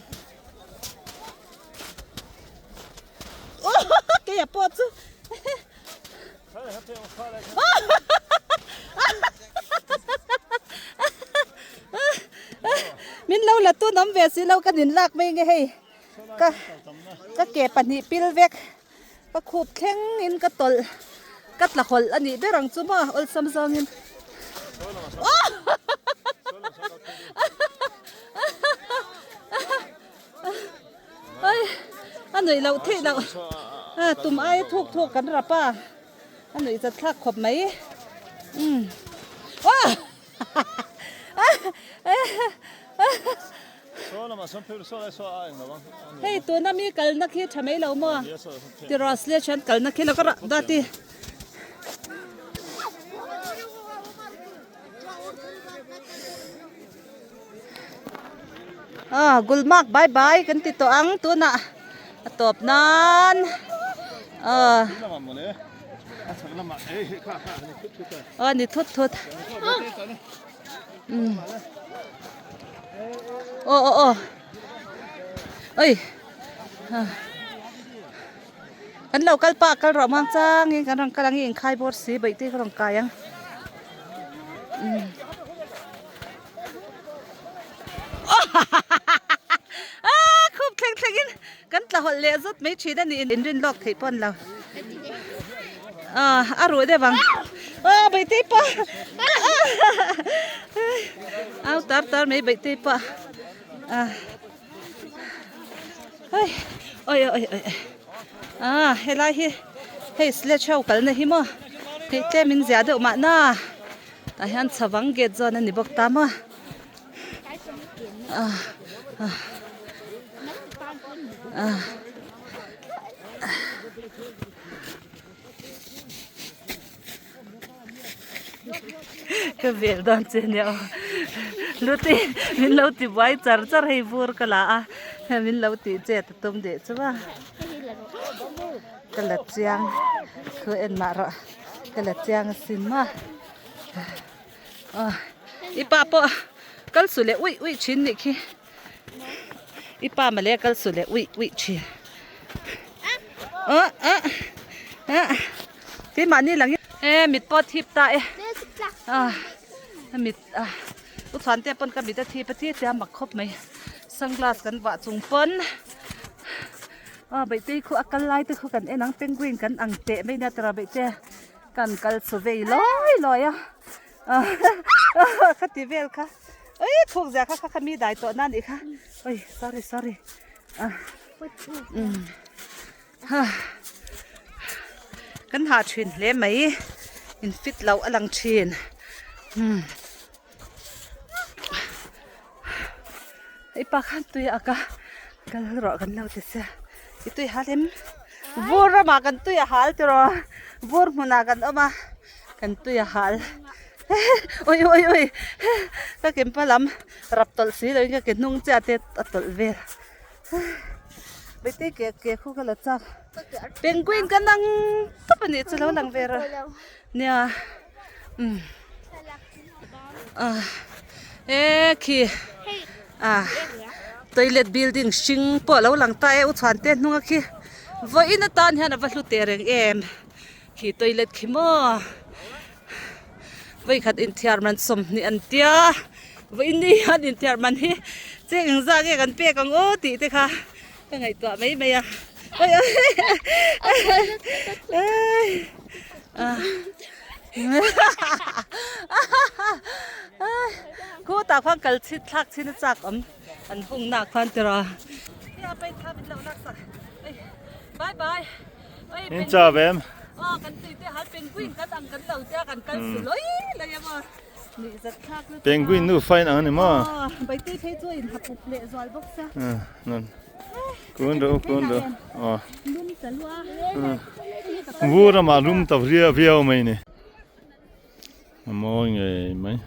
A: aw keia pawh chu min lo la tun awm ve si lo ka nin lak mai nge hei ka ka ke pahnih pil vek. Ka khup thleng in ka tawlh ka tla hawlh a nih ber ang chu maw awlsam zawng in oi a nuih loh theih loh a tum ai thuk thuk kan rap a a nuih zat thlak khawp mai umm Hei tuna mi kalna khi tha mai lo maw tiraw sledge an kalna khi lo ka rah dati. Ah Gulmarg bye bye kan ti tawh ang tunah a tawp nan ah aw ni thut thut. Um aw aw aw oi kan lo kal pah kal rawh mang changin kan rawn kal ang i inkhai bawr si baih te ka rawn kai ang um a khup thleng thleng in kan tla hawlh leh zut mai thin a ni inrin lawk theih pawh an lo a ruh deuh ang aw baihte pawh au tar tar mai baihte pawh a oi oi oi oi a helai hi hei sledge ho kalna hi maw hei tlem in ziah deuh mahna tah hian chhavang gate zawn a ni bawk ta maw. Ka vel dawn che nia aw Luti min lo ti buai char char hei vur ka la a min lo tih chet a tum deh chu a ka la chiang thu en mah rawh ka la chiang asin maw. I pa pawh kal su leh uih uih thin nih khi i pa mawle kal su leh uih uih thin ah ah ah keimahni lang e mit pawh thip ta e ah. Ka mit a u chhuan te pawn ka mit a thip a tia tia mak khawp mai sunglass kan vah chung pawn aw beitei khu a kal lai te khu kan en ang penguin kan ang teh mai nia tira beihte kan kal chhu vei lawi lawi a kha ti vel kha ui thuk zia kha kha kha mi dai tawh na nih kha ui sorry sorry a um ha kan hah thin hle mai in fit loh a lang thin um i pa khan tui a ka kal rawh kan lo ti sia i tui hal em vur ramah kan tui a hal tiraw vur hmunah kan awm a kan tui a hal ui ui ui ka ke hma lam rap tawlh si loin ka ke hnung chiah te a tawlh vel mite ke ke khu ka la chak penguin ka nang tawp a nih chu lo lang ve rawh nia umm ah e khi ah toilet building hring pawh a lo lang ta e u chhuan te hnung a khi vawiin atan hian a va hlu teh reng em. Khi toilet khi maw vawikhat inthiar man sawmhnih an tia vawiin ni hian inthiar man hi cheng engzah nge kan pek ang aw tih te kha ka ngaihtuah mai mai a khutah khuan kal chhit thlak chhin a chak awm an hung nak khuan tiraw bye bye.
D: In cha ve em? Penguin nu fain ang ani maw? Kun ro kun ro. Aw. Vur ama lum ta ria viau mai ni. A mawi ngei mai.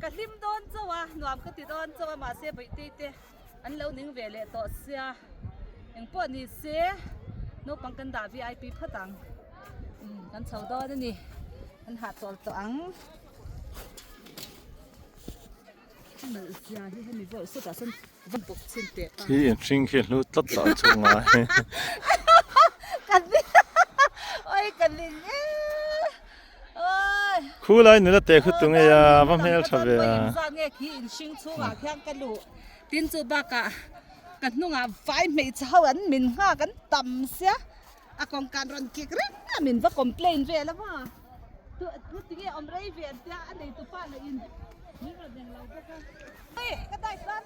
A: Ka hlim dawn chauh a, nuam ka ti dawn chauh a mahse Bawihtei te an lo ning ve leh tawh sia engpawh ni se naupang kan dah vip phawt ang umm kan chho dawn a ni kan hahchawl tawh ang
D: Khi inhring khi hlu tlat lah chhung a Khu lai nula te khu tu ngei a va hmel tha ve a.
A: Tin chu bakah ka hnungah vai hmeichhe ho an min nghak an tam sia a kawngkan rawn kik reng a min va complain vel a maw tu tinge awm rei ve an tia a neitu pa lah in min rawn eng lo bawk a. Ka dai chuan.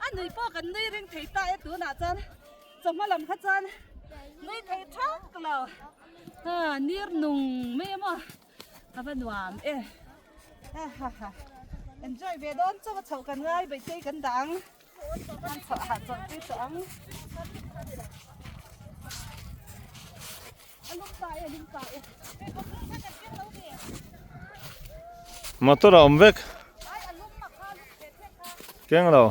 A: A nui pawh kan nui ring thei ta e tunah chuan chawhma lam kha chuan nui thei thak lo ha nir nung mai a maw a va nuam e ha ha ha enjoy ve dawn chauh a chhoh kan ngai baitei kan dah ang kan chhoh hah chawlh pui tawh ang a lum ta e a lum ta e
D: Motor a awm vek. Keng lo.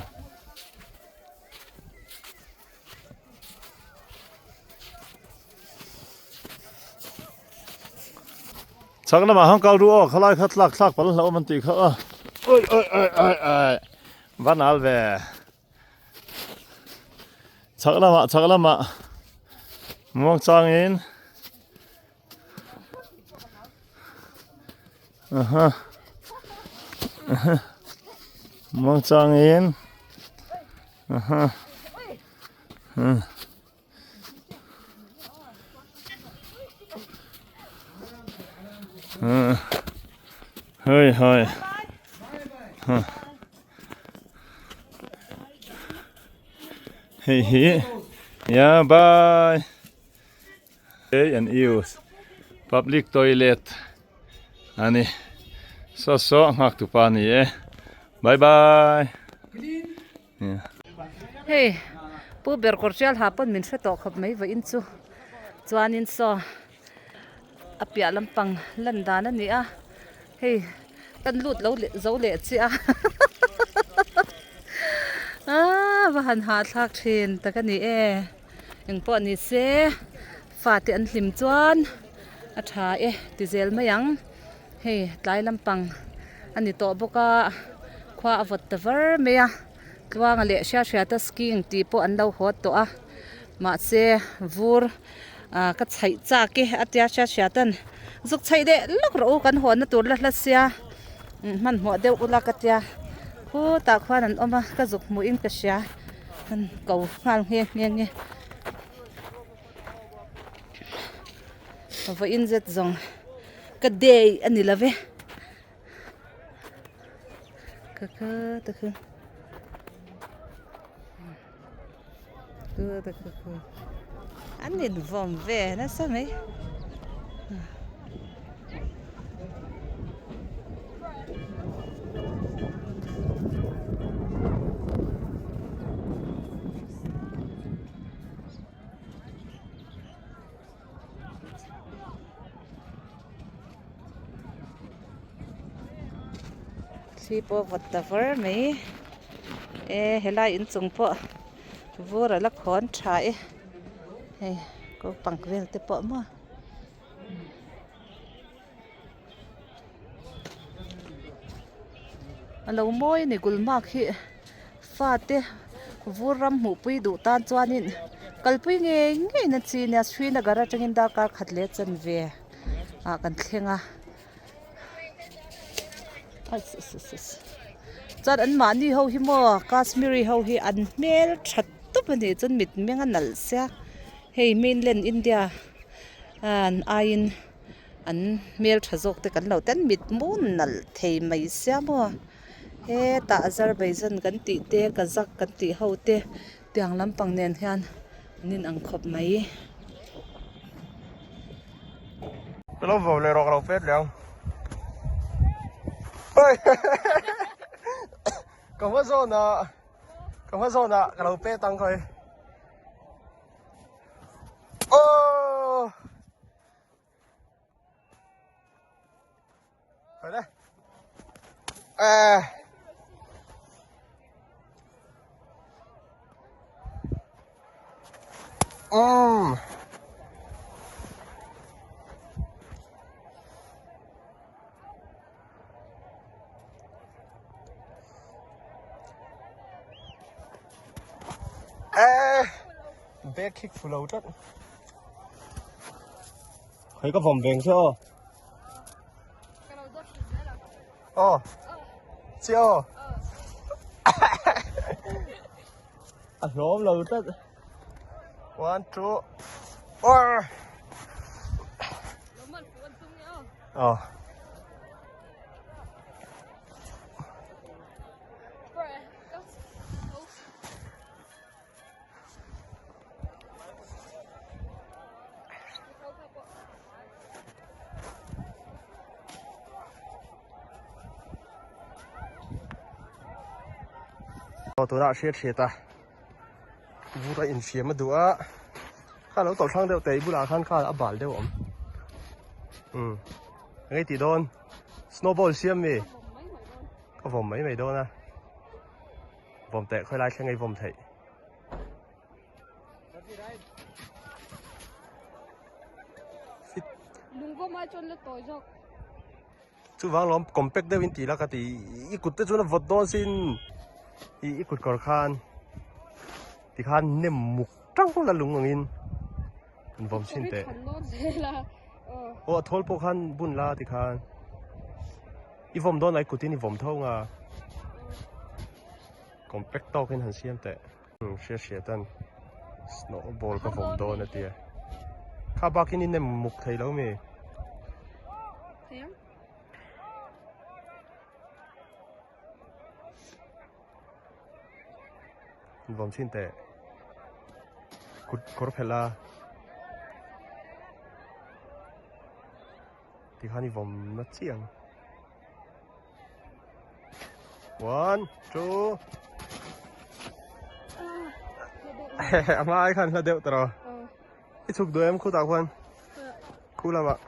D: Chak lamah han kal ru aw khalai kha tlak thlak pal hlauh awm an tih kha a. Oi oi oi oi oi va nal ve. Chak lamah chak lamah muang changin aha aha muang changin aha. Hei hai. Hei hi ya bye. Pay and use public toilet ani saw saw nghak tu pa ani e bye bye.
A: Hei pu ber kawr hrial ha pawn min hre tawh khawp mai vawiin chu chuanin saw a piah lampang lan dan a ni a hei kan lut lo leh zo leh chiah a aaa va han hahthlak thin tak a ni e engpawh ni se fate an hlim chuan a tha e ti zel mai ang hei tlai lampang a ni tawh bawk a khua a vawt ta var mai a tluanga leh hriat hriata skiing tih pawh an lo haw tawh a mahse vur ah ka chhaih chak e a tia hriat hriatan zuk chhaih leh lawk rawh u kan hawnna tur la hla sia hmanhmawh deuh ula ka tia khutah khuan an awm a ka zuk hmuhin ka hria an ko nghal nghe nghe nghe. Vawiin zet zawng ka day a ni lo ve ka ka ta khu ku ta khu khu an invawm ve nasa mai. Thli pawh vawt ta var mai e helai inchung pawh vur a la khawn tha e hei naupang vel te pawh maw. A lo mawi a ni Gulmarg hi fate vur ram hmuhpui duh tan chuanin kalpui ngei ngei na chi nia Srinagar atangin darkar khat leh chanve ah kan thleng a chuan an mahni ho hi maw Kashmiri ho hi an hmel tha tawp a ni chuan mit meng a nalh sia hei mainland India aiin. An hmel tha zawk te kan lo ten mit mun nalh thei mai sia maw hetah Azerbaijan kan tih te Kazakh kan tih ho te tiang lampang nen hian an in ang khawp mai.
E: Ka lo vau leh rawh ka lo pet leh ang ka hma zawn ah ka hma zawn ah ka lo pet ang khawi aww. Phải đây. À. Ê, bé kick flow rất. Thấy có vòng vàng chưa? Ờ. Chưa. À lốm lâu tất. One, two. Ờ. Ờ. Aw tunah hriat hriat a vur a infiam a duh a kha lo tawlh hrang deuh teh i bulah khan khan a bal deuh a awm umm eng tih dawn snowball siam mi ka vawm mai mai dawn a. Vawm teh khawi lai thleng ei vawm theih.
C: Lungvawm ai chuan la tawi zawk.
E: Chuvang lawm compact deuh in ti la ka ti i kut te chuan a vawt dawn sin i i kut kawr khan ti khan nem muk tang la lung angin an vawm chhin teh. Aw a thawl pawh khan bun la ti khan. I vawm dawn ai kutin i vawm tho nga compact tawkin han siam teh hriat hriat an snow ball ka vawm dawn a tia kha bakin i nem muk thei lo mi. Vawm chhin teh. Kut kawr phelh a. Tikhan i vawm na chiah ang. One, two. A hma ai khan hla deuh tawh. I chhuk duh em khutah khuan? Khu lamah.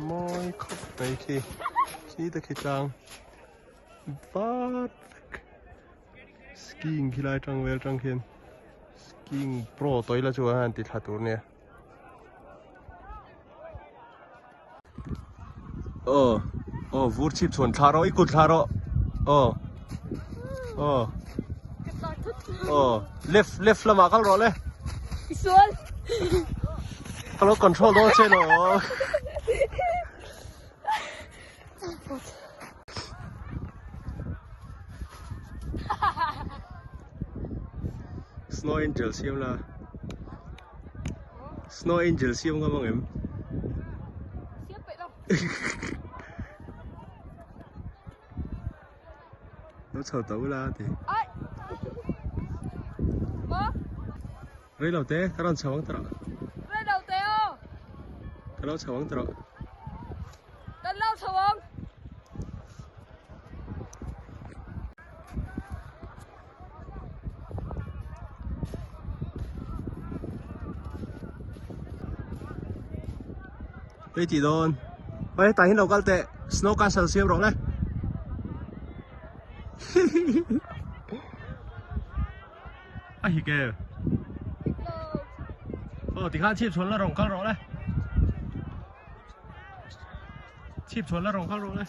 E: Mawi khawp mai khi. Khi te khi tlang vat vek. Skiing khi lai tang vel tang khian skiing pro tawih la chuan han ti thla tur nia. Aw aw vur chhip chhuan thla rawh i kut thla rawh aw aw aw left left lamah kal rawh le
C: Isual
E: ka lo control dawn che lo Snow angel siam la Snow angel siam ngam ang em?
C: Siam peih lo.
E: Lo chho tawh ula ti.
C: Ai. Maw?
E: Rei lo te, ka rawn chho ang tawh.
C: Rei lo te aw.
E: Ka lo chho ang tawh.
C: Kan lo chho ang.
E: Hei tih dawn Hei hetah hian lo kal teh snow castle siam rawh le A hik e Aw tikhan chhip chhuan la rawn kal rawh le Chhip chhuan la rawn kal rawh le.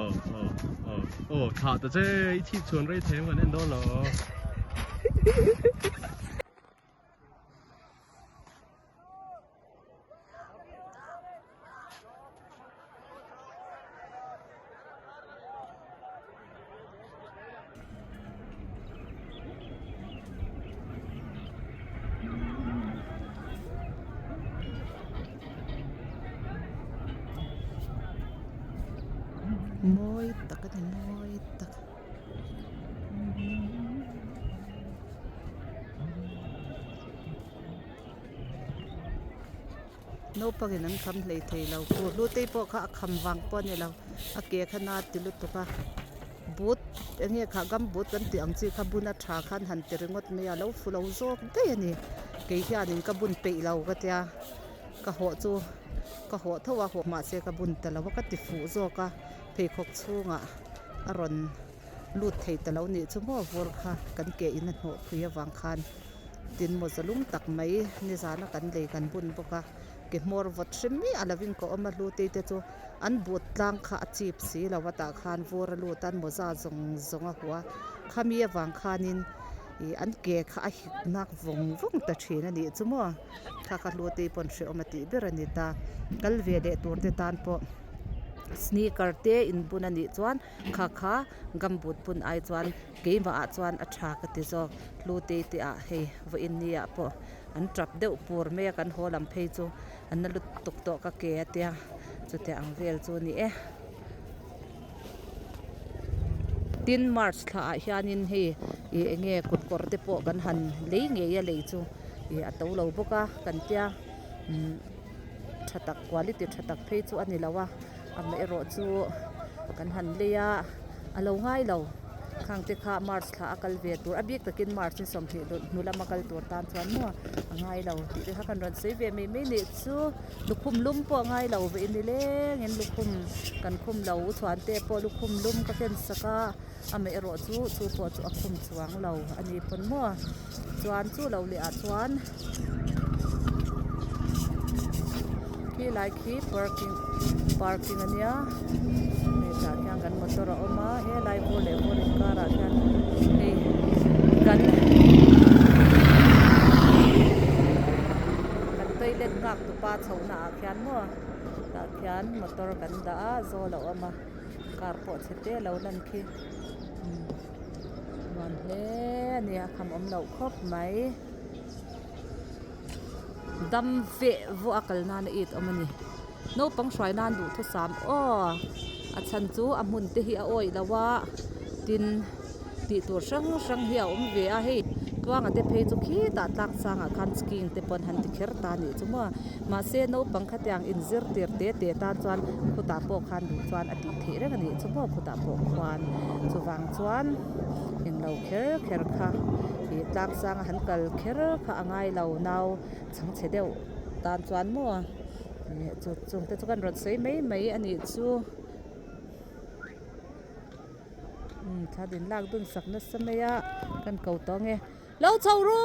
E: Aw aw aw aw thlah ta che i chhip chhuan rei thei ang kan en dawn lo.
A: Mawi tak a ni mawi tak. Naupangin an kham hlei thei lo khu hlutei pawh kha a kham vang pawh a ni lo a ke kha na ti lutuk a but eng nge kha gumboot kan tih ang chi kha bun a tha khan han ti ringawt mai a lo fu lo zawk daih a ni kei hianin ka bun peih lo ka tia ka hawh chu ka hawh tho a hawh mahse ka bun ta lo a ka ti fuh zawk a pheikhawk chhungah a rawn lut thei ta lo nih chu maw vur kha kan ke in a hnawh phui avang khan. Tin maw zalum tak mai nizana kan lei kan bun bawk a ke hmawr vawt hrim miah a lovin ka awm a hlutei te chu an but tlang kha a chip si lo a tah khan vur a lut a an mawza zawng zawng a huah a khami avang khanin ih an ke kha a hik nak vawng vawng ta thin a nih chu maw kha kha hlutei pawn hrehawm a tih ber a ni ta kal ve leh tur te tan pawh sneaker te inbun a nih chuan kha kha gumboot bun ai chuan. Keimah ah chuan a tha ka ti zawk hlute te ah hei vawiin ni ah pawh an tap deuh pur mai a kan haw lam phei chu an la lut tuk tawh ka ke a tia chuti ang vel chu a ni e. Tin March thla ah hianin hei ih eng nge kut kawr te pawh kan han lei ngei a lei chu ih a to lo bawk a kan tia umm tha tak quality tha tak phei chu a ni lo a amaherawh chu kan han lei a a lo ngai lo khang te kha march thla a kal ve tur a bik takin march ni sawmhnih hnu lama kal tur tan chuan maw a ngai lo tih te kha kan rawn sawi ve mai mai nih chu lukhum lum pawh a ngai lo ve ni lengin lukhum kan khum lo u chhuan te pawh lukhum lum ka ken sak a amaherawh chu chu pawh chu a khum chuang lo a ni pawn maw chuan chu lo leh ah chuan khi lai khi parking parking a nia hei tah hian kan motor a awm a helai vur leh vur inkarah hian hei kan kan toilet nghak tupa chhohna ah khian maw tah khian motor kan dah a zawl a awm a car pawh chhe te a lo lan khi nuam hle a ni a kham awm loh khawp mai dam veh vawh a kal nan a it awm a ni naupang hruai nan duhthusam aw. A chhan chu a hmun te hi a awih lo a, tin tih tur hrang hrang hi a awm ve a, hei tluanga te phei chu khitah tlang sangah khan skiing te pawh an han ti kher ta a nih chu maw. Mahse naupang khatiang inzir tir te te tan chuan khutah pawh khan duh chuan a tih theih reng a nih chu maw khutah pawh khuan chuvang chuan englo kher kher kha ih tlang sanga han kal kher kha a ngai lo nau chhangchhe deuh tan chuan maw ih chu chung te chu kan rawn sawi mai mai a nih chu umm thla din lak dun sak nasa mai a kan ko tawh ang e. Lo chho ru!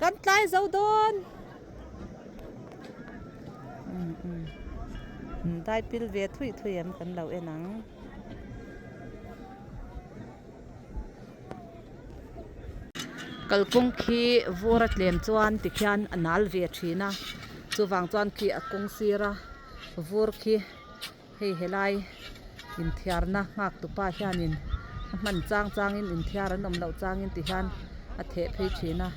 A: Kan tlai zo dawn. Dai pil ve thui thui em kan lo en ang. Kalkawng khi vur a tlem chuan tikhian a nal ve thin a, chuvang chuan khi a kawng sir a vur khi. Hei helai inthiarna nghak tupa hianin a hman chang changin inthiar an awm loh changin ti hian a theh phei thin a,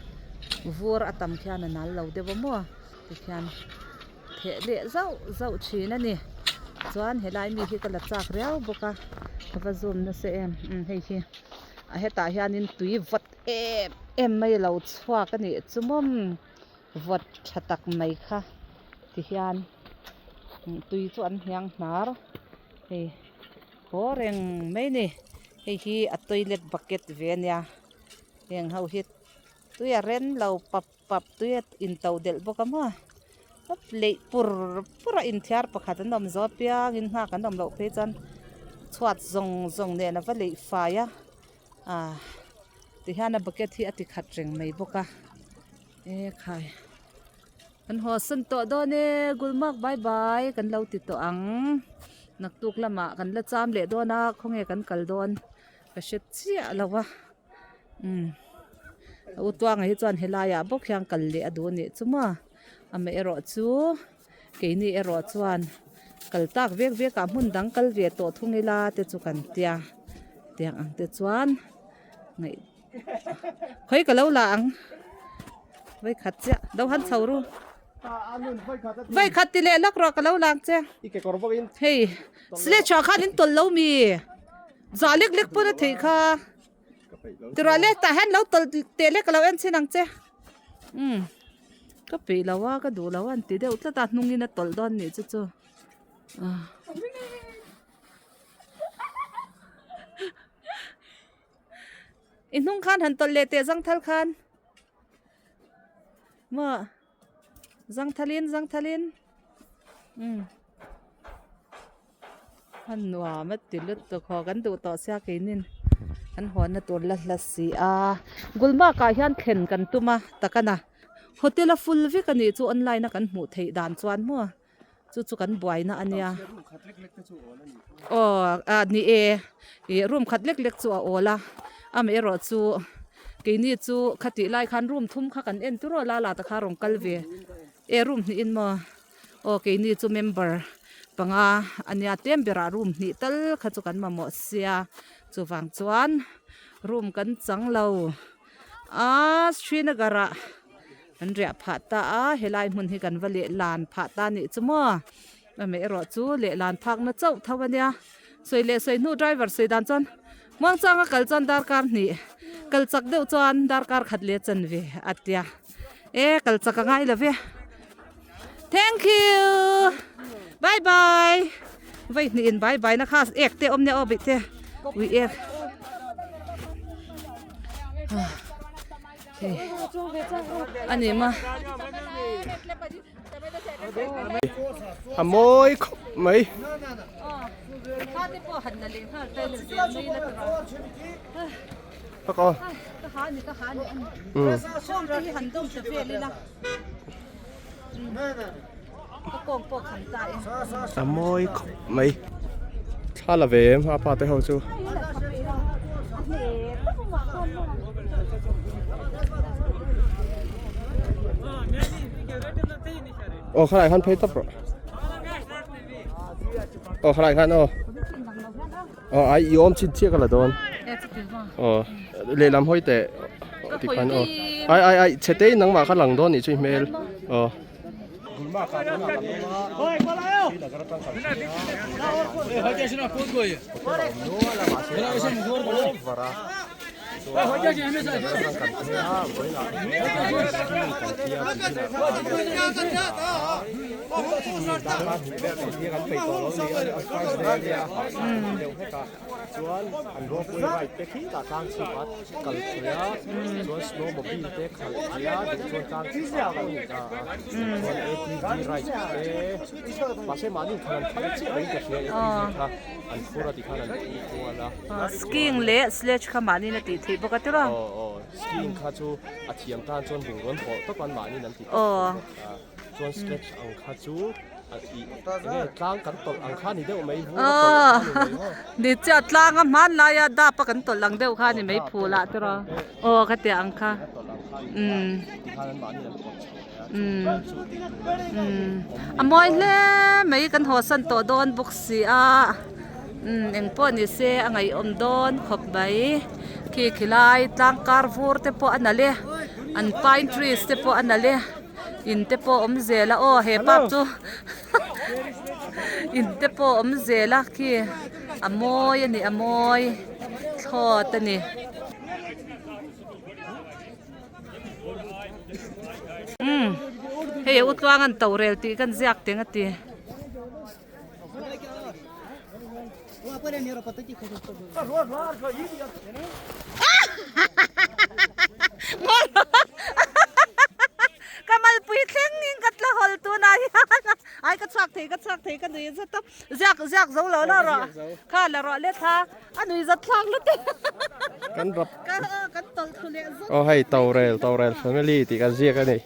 A: vur a tam khian a nal lo deuh a maw tikhian theh leh zauh zauh thin a ni. Chuan helai mi hi ka la chak riau bawk a, ka va zoom nasa em umm hei hi a hetah hianin tui vawt em em mai a lo chhuak a nih chu mawm. Vawt tha tak mai kha ti hian tui chu an hniang hnar hei haw reng mai ni hei hi a toilet bucket ve a nia heng ho hi tui a ren lo pap pap tui a into delh bawk a maw leih pur pur a inthiar pakhat an awm zawh apiangin nghak an awm loh phei chuan chhuat zawng zawng nen a va leih fai a ah tihian a bucket hi a ti khat reng mai bawk a ekhai kan haw sawn tawh dawn e Gulmarg bye bye kan lo ti tawh ang naktuk lamah kan la cham leh dawn a khawnge kan kal dawn ka hre chiah lo a umm a utuanga hi chuan helaiah bawk hian kal leh a duh a nih chu maw amaherawh chu. Keini erawh chuan kal tak vek vek ah hmun dang kal ve tawh thung ila te chu kan tia tiang ang te chuan ngaih khawi ka lo la ang vawikhat chiah do han chho ru vawikhat ti leh lak rawh ka lo la ang che hei sledge ah khan in tawlh lo mi zah lek lek pawn a theih kha tiruah leh tah hian lo tawlh teh lek ka lo en chhin ang che umm. Ka peih lo a ka duh lo a an ti deuh tlat a hnungin a tawlh dawn nih chu chu ah. I hnung khan han tawlh leh teh zangthal khan maw zangthalin zangthalin umm. A nuam a ti lutuk haw kan duh tawh sia keinin an hawnna tur la hla si a Gulmarg ah hian thlen kan tum a takana hotel a full vek a nih chu online a kan hmuh theih dan chuan maw chu chu kan buaina a nia aw ah ni e ih room khat lek lek chu a awl a amaherawh chu keini chu khatih lai khan room thum kha kan en tur aw la la ta kha rawn kal ve e room hnihin maw. Aw keini chu member panga a nia tlem berah room hnih tal kha chu kan mamawh sia chuvang chuan room kan chang lo a Srinagar ah kan riah phah ta a helai hmun hi kan va leh lan phah ta nih chu maw amaherawh chu leh lan phak na chauh tho a nia sawi leh sawi hnu driver sawi dan chuan muangchang a kal chuan darkar hnih kal chak deuh chuan darkar khat leh chanve a tia e kal chak a ngai lo ve. Thank you. Bye bye. Vai hnih in bye bye na kha ek te awm nia aw bih te. Ui ek. Ani ma.
E: A mawi khawp mai.
A: Kha te pawh han la leh nghal ta ila zel mai la tura.
E: Tak aw.
A: Ka ha ni ka ha ni ani. Khawm te hi han dawm ta vel ila. Ka kawng pawh kham ta e.
E: A mawi khawp mai. Thla la ve em a pa te ho chu. Aw khalai khan phei tawp rawh. Aw khalai khan aw. Aw ai i awm chin chiah ka la dawn. Aw lehlam hawi teh tikhan aw. Ai ai ai chhe te in nangmah kha lang dawn nih chu i hmel. Aw. Gulmarg ah tunah kan awm a Srinagar atang kan phei a Gulmarg ah hotel a awm nual a mahse a over a chuan Srinagar atang kan phei a vawiinah skiing kan tia beginner tan a darkar hnih vel kan tia kan peih tawh lo a ni a first day ania a hahthlak a ni deuh hlek a. Chuan an ropeway ride te khi tah tlang chhip a kal thei a, chuan snowmobile te khalh thei a, duh chuan tlang chhip ah pawh a ni ta a, chuan ATV ride te mahse mahni khan an phal chiah loin ka hria ATV kha an phur a tikhan an phur kual a.
A: Skiing leh sledge kha mahniin a tih theih bawk a tiraw?
E: Aw aw skiing kha chu a thiam tan chuan bungraw an hawh tawp a mahniin an ti tawp thei bawk a, chuan sledge ang kha chu.
A: Ni chiah tlang a hman laia dap a kan tawlh ang deuh kha ni mai phul ah te rawh aw ka tih ang kha umm umm a mawi hle mai kan haw san tawh dawn bawk si a umm engpawh ni se a ngaihawm dawn khawp mai khi khilai tlang kar vur te pawh a nalh e an pine trees te pawh a nalh e. In te pawh awm zel a aw he park chu in te pawh awm zel a khi a mawi a ni a mawi thlawt a ni. Umm hei u tluang an to rel tih kan ziak teng a ti. Ka malpui thleng in ka tla hawl tunah hian ai ka chhuak thei ka chhuak thei ka nui zat a ziak ziak zo lo la rawh kha la rawh le thla a nui zat thlak lutuk
E: Kan rap
A: ka kan tawlh thlu leh zut
E: aw hei torel torel family tih kan ziak a ni.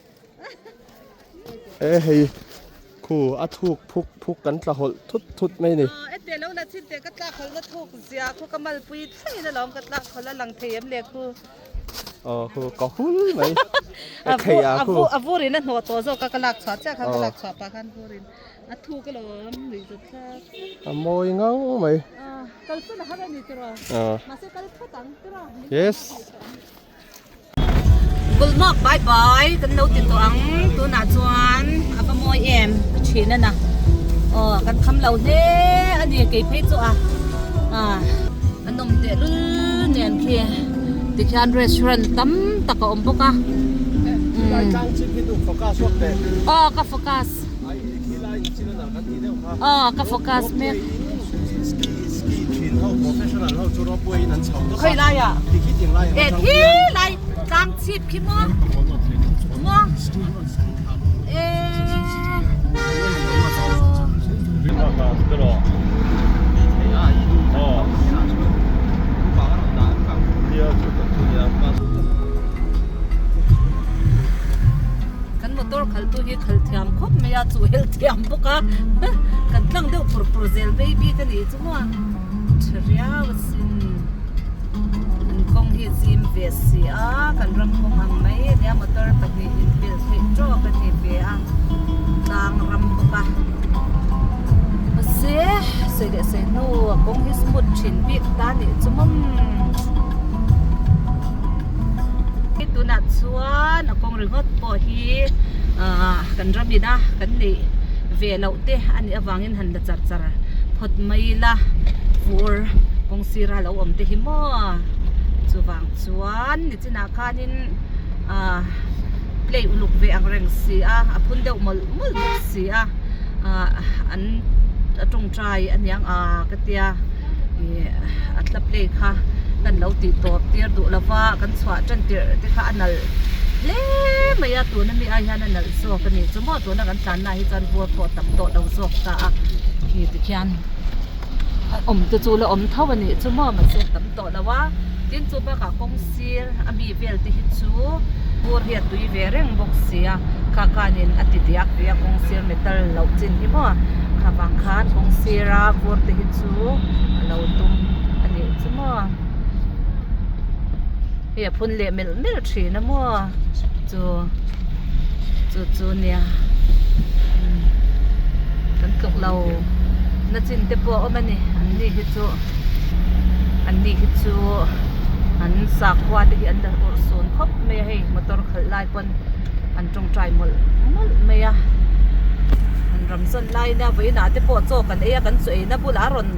E: E hei khu a thuk phuk phuk kan tla hawlh thut thut mai ni.
A: Aw ete lo la chhin teh ka tlak hawlh na thuk zia khu ka malpui thleng in alawm ka tlak hawlh a lang thei em le khu.
E: Aw khu ka hul mai e thei a khu.
A: A vur in a hnawh tawh zawk a ka lak chhuah chiah khan ka lak chhuah pah khan vur in a thuk alawm nuih zat thlak.
E: A mawi ngau mai.
A: Kal chu na har a ni tiraw. Mahse kal phawt ang tiraw.
E: Yes.
A: Gulmarg bye bye kan lo ti tawh ang tunah chuan a va mawi em ka thin a na aw kan kham lo hle a ni kei phei chu a ah a nawm teh lul nen khi tikhian restaurant tam tak a awm bawk a aw ka focus aw ka focus mek khawi lai ah e thi lai tlang chhip khi maw maw e Kan motor khalh tu hi khalh thiam khawp mai a chu helh thiam bawk a kan tlang deuh pur pur zel baby ka nih chu maw tha riau asin an kawng hi zim ve si a kan ram kawng ang mai ania motor pahnih in pelh theih tawk a ni ve a tlang ram bawk a mahse sawi leh sawi hnu a kawng hi smooth thin bik ta nih chu mawm. Tunah chuan a kawng ringawt pawh hi ahh kan ram ina kan neih ve loh te a nih avangin han la char char phawt mai ila fur kawng sira lo awm te hi maw chuvang chuan nichinah khanin ahh play uluk ve ang reng si a a phun deuh mawlh mawlh bawk si a ahh an a tawngtai aniang a ka tia ih a tla play kha kan lo tih tawp tir duh lova kan chhuah tan tirh te kha a nalh hle mai a tuna mi ai hian a nalh zawk a ni chu maw tuna kan tlanna ah hi chuan vur pawh tam tawh lo zawk ta a khi tikhian a awm te chu la awm tho a nih chu maw mahse tam tawh lo a tin chu bakah kawng sir a mi vel te hi chu vur hi a tui ve reng bawk si a kha khanin a ti diak ve a kawng sir metal loh chin hi maw kha vang khan kawng sira vur te hi chu a lo dum a nih chu maw hei a phun leh melh melh thin a maw chu chu chu nia kan tluk lo na chin te pawh a awm a ni an ni hi chu an ni hi chu an sakhua te hi an la awrh sawn khawp mai a hei motor khalh lai pawn an tawngtai mawlh mawlh mai a. Ramzan laina vawiinah te pawh chaw kan ei a kan chaw eina bulah a rawn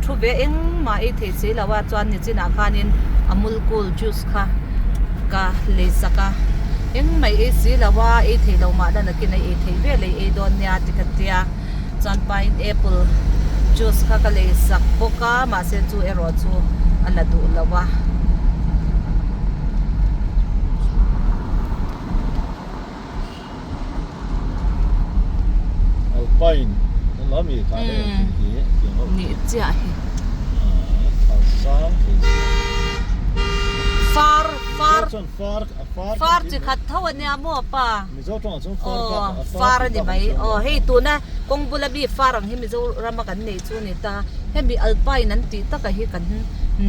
A: thu ve engmah ei thei si lo a chuan nichinah khanin amul cool juice kha ka lei sak a engmah ei si lo a ei thei lo mah la nakin a ei thei vel a i ei dawn nia ti ka tia chuan pineapple juice kha ka lei sak bawk a mahse chu erawh chu a la duh lo a.
D: Alpine a mi kha le thing hi tiang ho
A: Nih chiah hi.
D: A sang thei si.
A: Far far
D: Chuan far a far
A: far chi khat tho ania maw pa.
D: Mizo tawngah chuan far bak
A: Aw far a ni mai. Aw hei tuna kawng bula mi far ang hi Mizoram a kan nei chu a ni ta. Hemi alpine an tih taka hi kan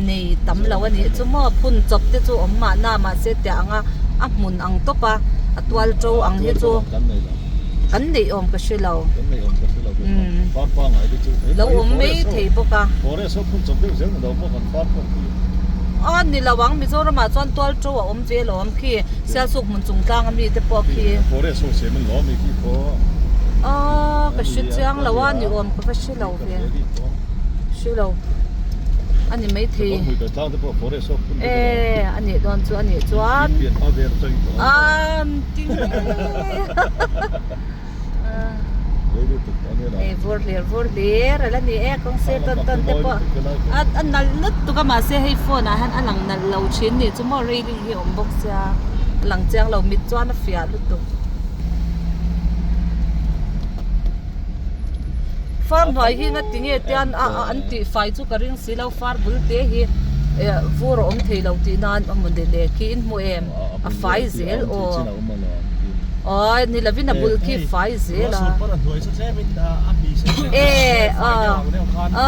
A: nei tam lo a nih chu maw phun chawp te chu awm mahna mahse tiah anga a hmun ang tawp a a tual to ang hi chu kan neih awm ka hre lo lo awm mai thei bawk a a ni lo ang Mizoram ah chuan tual to a awm ve lo ang khi Sialsuk hmun chung tlang ami te pawh khi a ka hre chiang lo a ni awm ka va hre lo ve hre lo a ni maithei e a nih dawn chu a nih chuan an ting e vur hlir vur hlir a la ni e kawng sir tawn tawn te pawh a nalh lutuk a mahse hei phone ah hian a lang nalh lo thin nih chu maw railing hi a awm bawk sia a lang chiang lo mit chuan a fiah lutuk. Far hnuai hi ngati nge tian a a an tih fai chu ka ring si lo far bul te hi eh vur a awm thei lo tih nan a maw le khi in hmu em a fai zel aw aw ni lovin a bul khi fai zel a e a a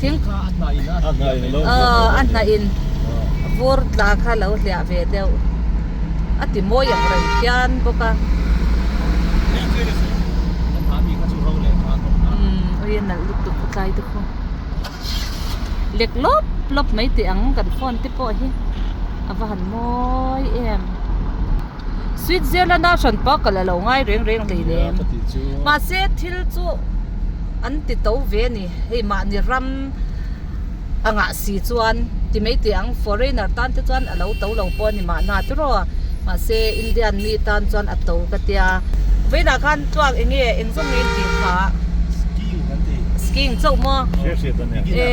A: thing a a hnah in vur tla kha lo hliah ve deuh a ti mawi ang reng khian bawk a. Umm ui a nalh lutuk a tlai te khu lek lawp lawp mai teh ang kan phone te pawh hi a va han mawi em Switzerland a hran pa kal a lo ngai reng reng hlei lem mahse thil chu an ti to ve a ni hei mahni ram a ngah si chuan ti mai teh ang foreigner tan te chuan a lo to lo pawh a ni mahna tiraw mahse Indian mi tan chuan a to ka tia vawiinah khan tluak eng nge eng zawng nge in tih kha skiing chauh maw e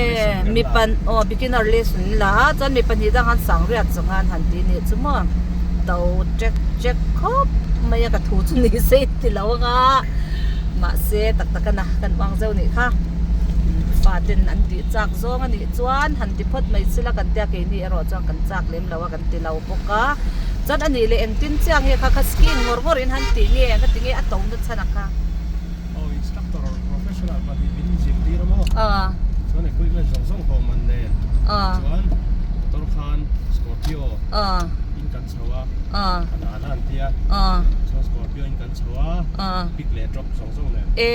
A: mipa aw beginner lesson an la a chuan mi pahnih dang an sang riat zawng a an han ti nih chu maw to check check khawp mai a ka thu chu ni se in ti lo anga mahse tak tak a na kan uang zeuh nih kha. Faten an tih chak zawng a nih chuan han ti phawt mai sila kan tia keini erawh chuan kan chak lem lo a kan ti lo bawk a chuan a nih leh engtin chiah nge kha kha skiing ngawr ngawr in han tih nge ka ti nge a to na chhan a kha.
E: Aw instructor professional pahnih min zirtir a maw chuan equipment zawng zawng ho man nen chuan motor khan scorpio in kan chho a a nan a an tia chuan scorpio in kan chho a pick leh drop zawng zawng nen.
A: E.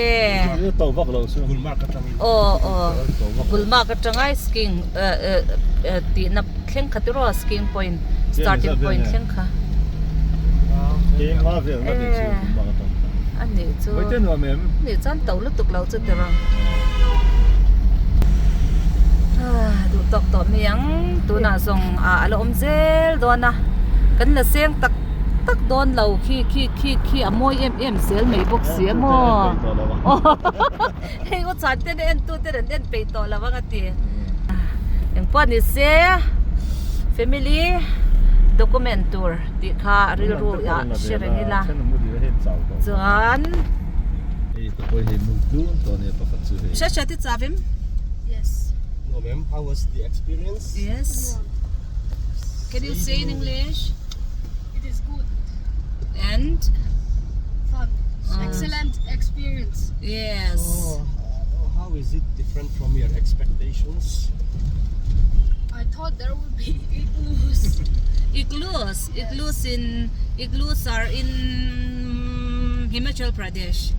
D: To vak lo chu.
E: Gulmarg atangin.
A: Aw aw. Gulmarg atanga skiing tihna thleng kha tiraw skiing point starting point thleng kha.
D: Keima vel na ni chu Gulmarg atang kha.
A: A nih chu.
D: Vaite nuam em?
A: Nih chuan to lutuk lo chu tiraw. Duh tawk tawh mai ang tunah zawng a la awm zel dawn a kan la seng tak tak dawn lo khi khi khi khi a mawi em em zel mai bawk si a maw hei u chuan ten a en tu ten an en peih tawh lo ang a ti engpawh ni se family document tur tih kha rilru ah hre reng ila chuan hre hre ti chavim
C: Yes.
E: No ma'am, how was the experience?
A: Yes. Can you say in English?
C: It is good.
A: And?
C: Fun. Excellent experience.
A: Yes.
E: So, how is it different from your expectations?
C: I thought there would be igloos.
A: Igloos. Igloos in igloos are in Himachal Pradesh.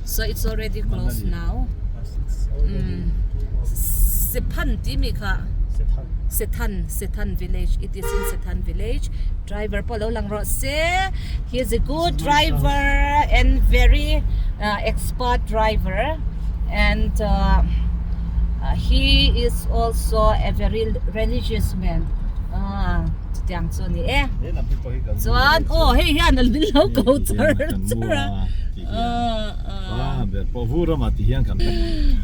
A: So it's already closed now. Mm. Sephan ti mi kha. Sethan Sethan village it is in Sethan village driver pawh lo lang rawh se he is a good driver and very. expert driver and he is also a very religious man chutiang chu a ni e chuan aw hei hian a min lo ko char char a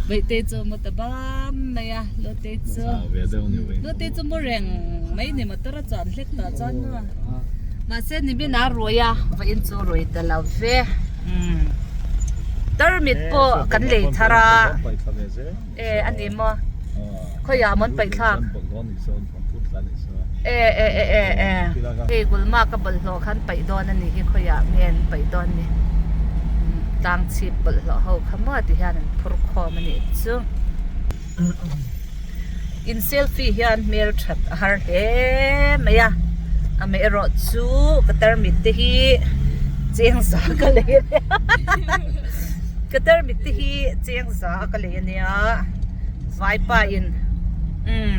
A: Bawihtei chu a mu ta bam mai a Lutei chu Lutei chu mu reng mai ni motor a chuan hlek tawh chuan maw mahse nimin a rui a va in chu rui ta lo ve tarmit pawh kan lei thar a e a ni maw khawiah maw an paih thlak e e e e e hei gulma ka bawlhhlawh khan paih dawn a nih hi khawiah nge an paih dawn ni tlang chhip bawlhhlawh ho kha maw ti hian an phur khawm a nih chu. In selfie hian hmel that a har hle mai a amaherawh chu ka tarmit te hi cheng za ka lei a nia ka tarmit te hi cheng za ka lei a nia vaipa in umm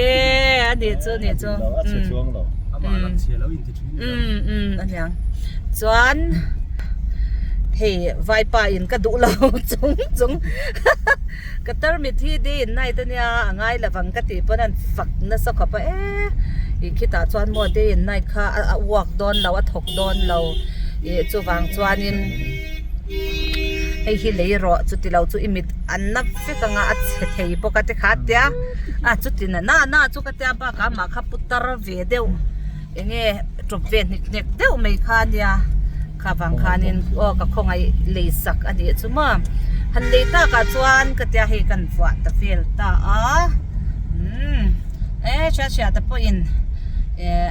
A: e a nih chu a nih chu umm umm a niang chuan hei vaipa in ka duh lo chung chung ka tarmit hi day and night ania a ngai lovang ka tih pawn an fak nasa khawp a e ih khitah chuan maw day and night kha a uak dawn lo a thawk dawn lo ih chuvang chuanin hei hi lei rawh chuti lo chu i mit an na vek anga a chhe thei bawk a ti kha a tia a chuti na na chu ka tia bakah amah kha putar ve deuh. Enge tawp ve hnek hnek deuh mai kha ania kha vang khanin aw ka khawngaih lei sak a nih chu maw han lei takah chuan ka tia hei kan vuah ta vel ta a umm e hria hria te pawhin eh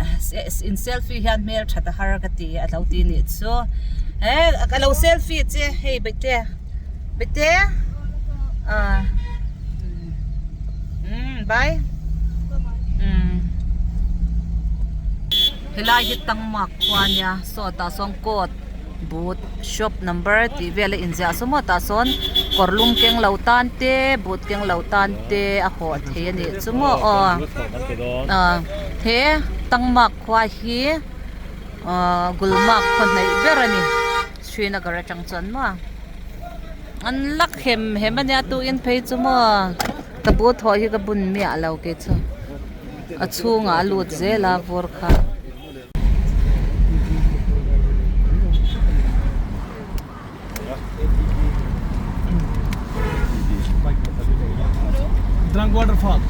A: in selfie hian hmel that a har ka ti a lo ti nih chu e ka lo selfie che hei bete bete ah. Umm bye umm helai hi tangmak khua ania saw tah sawn coat boot shop number tih vel a inziah saw maw tah sawn kawr lum keng lo tan te boot keng lo tan te a hawh thei a nih chu maw aw ah he tangmak khua hi ah gulmarg khaw hnaih ber a ni Srinagar atang chuan maw. An lak hem hem ania tukin phei chu maw ka bu thawh hi ka bun miah lo kei chu a chhungah a lut zel a vur kha.
B: Drang waterfall.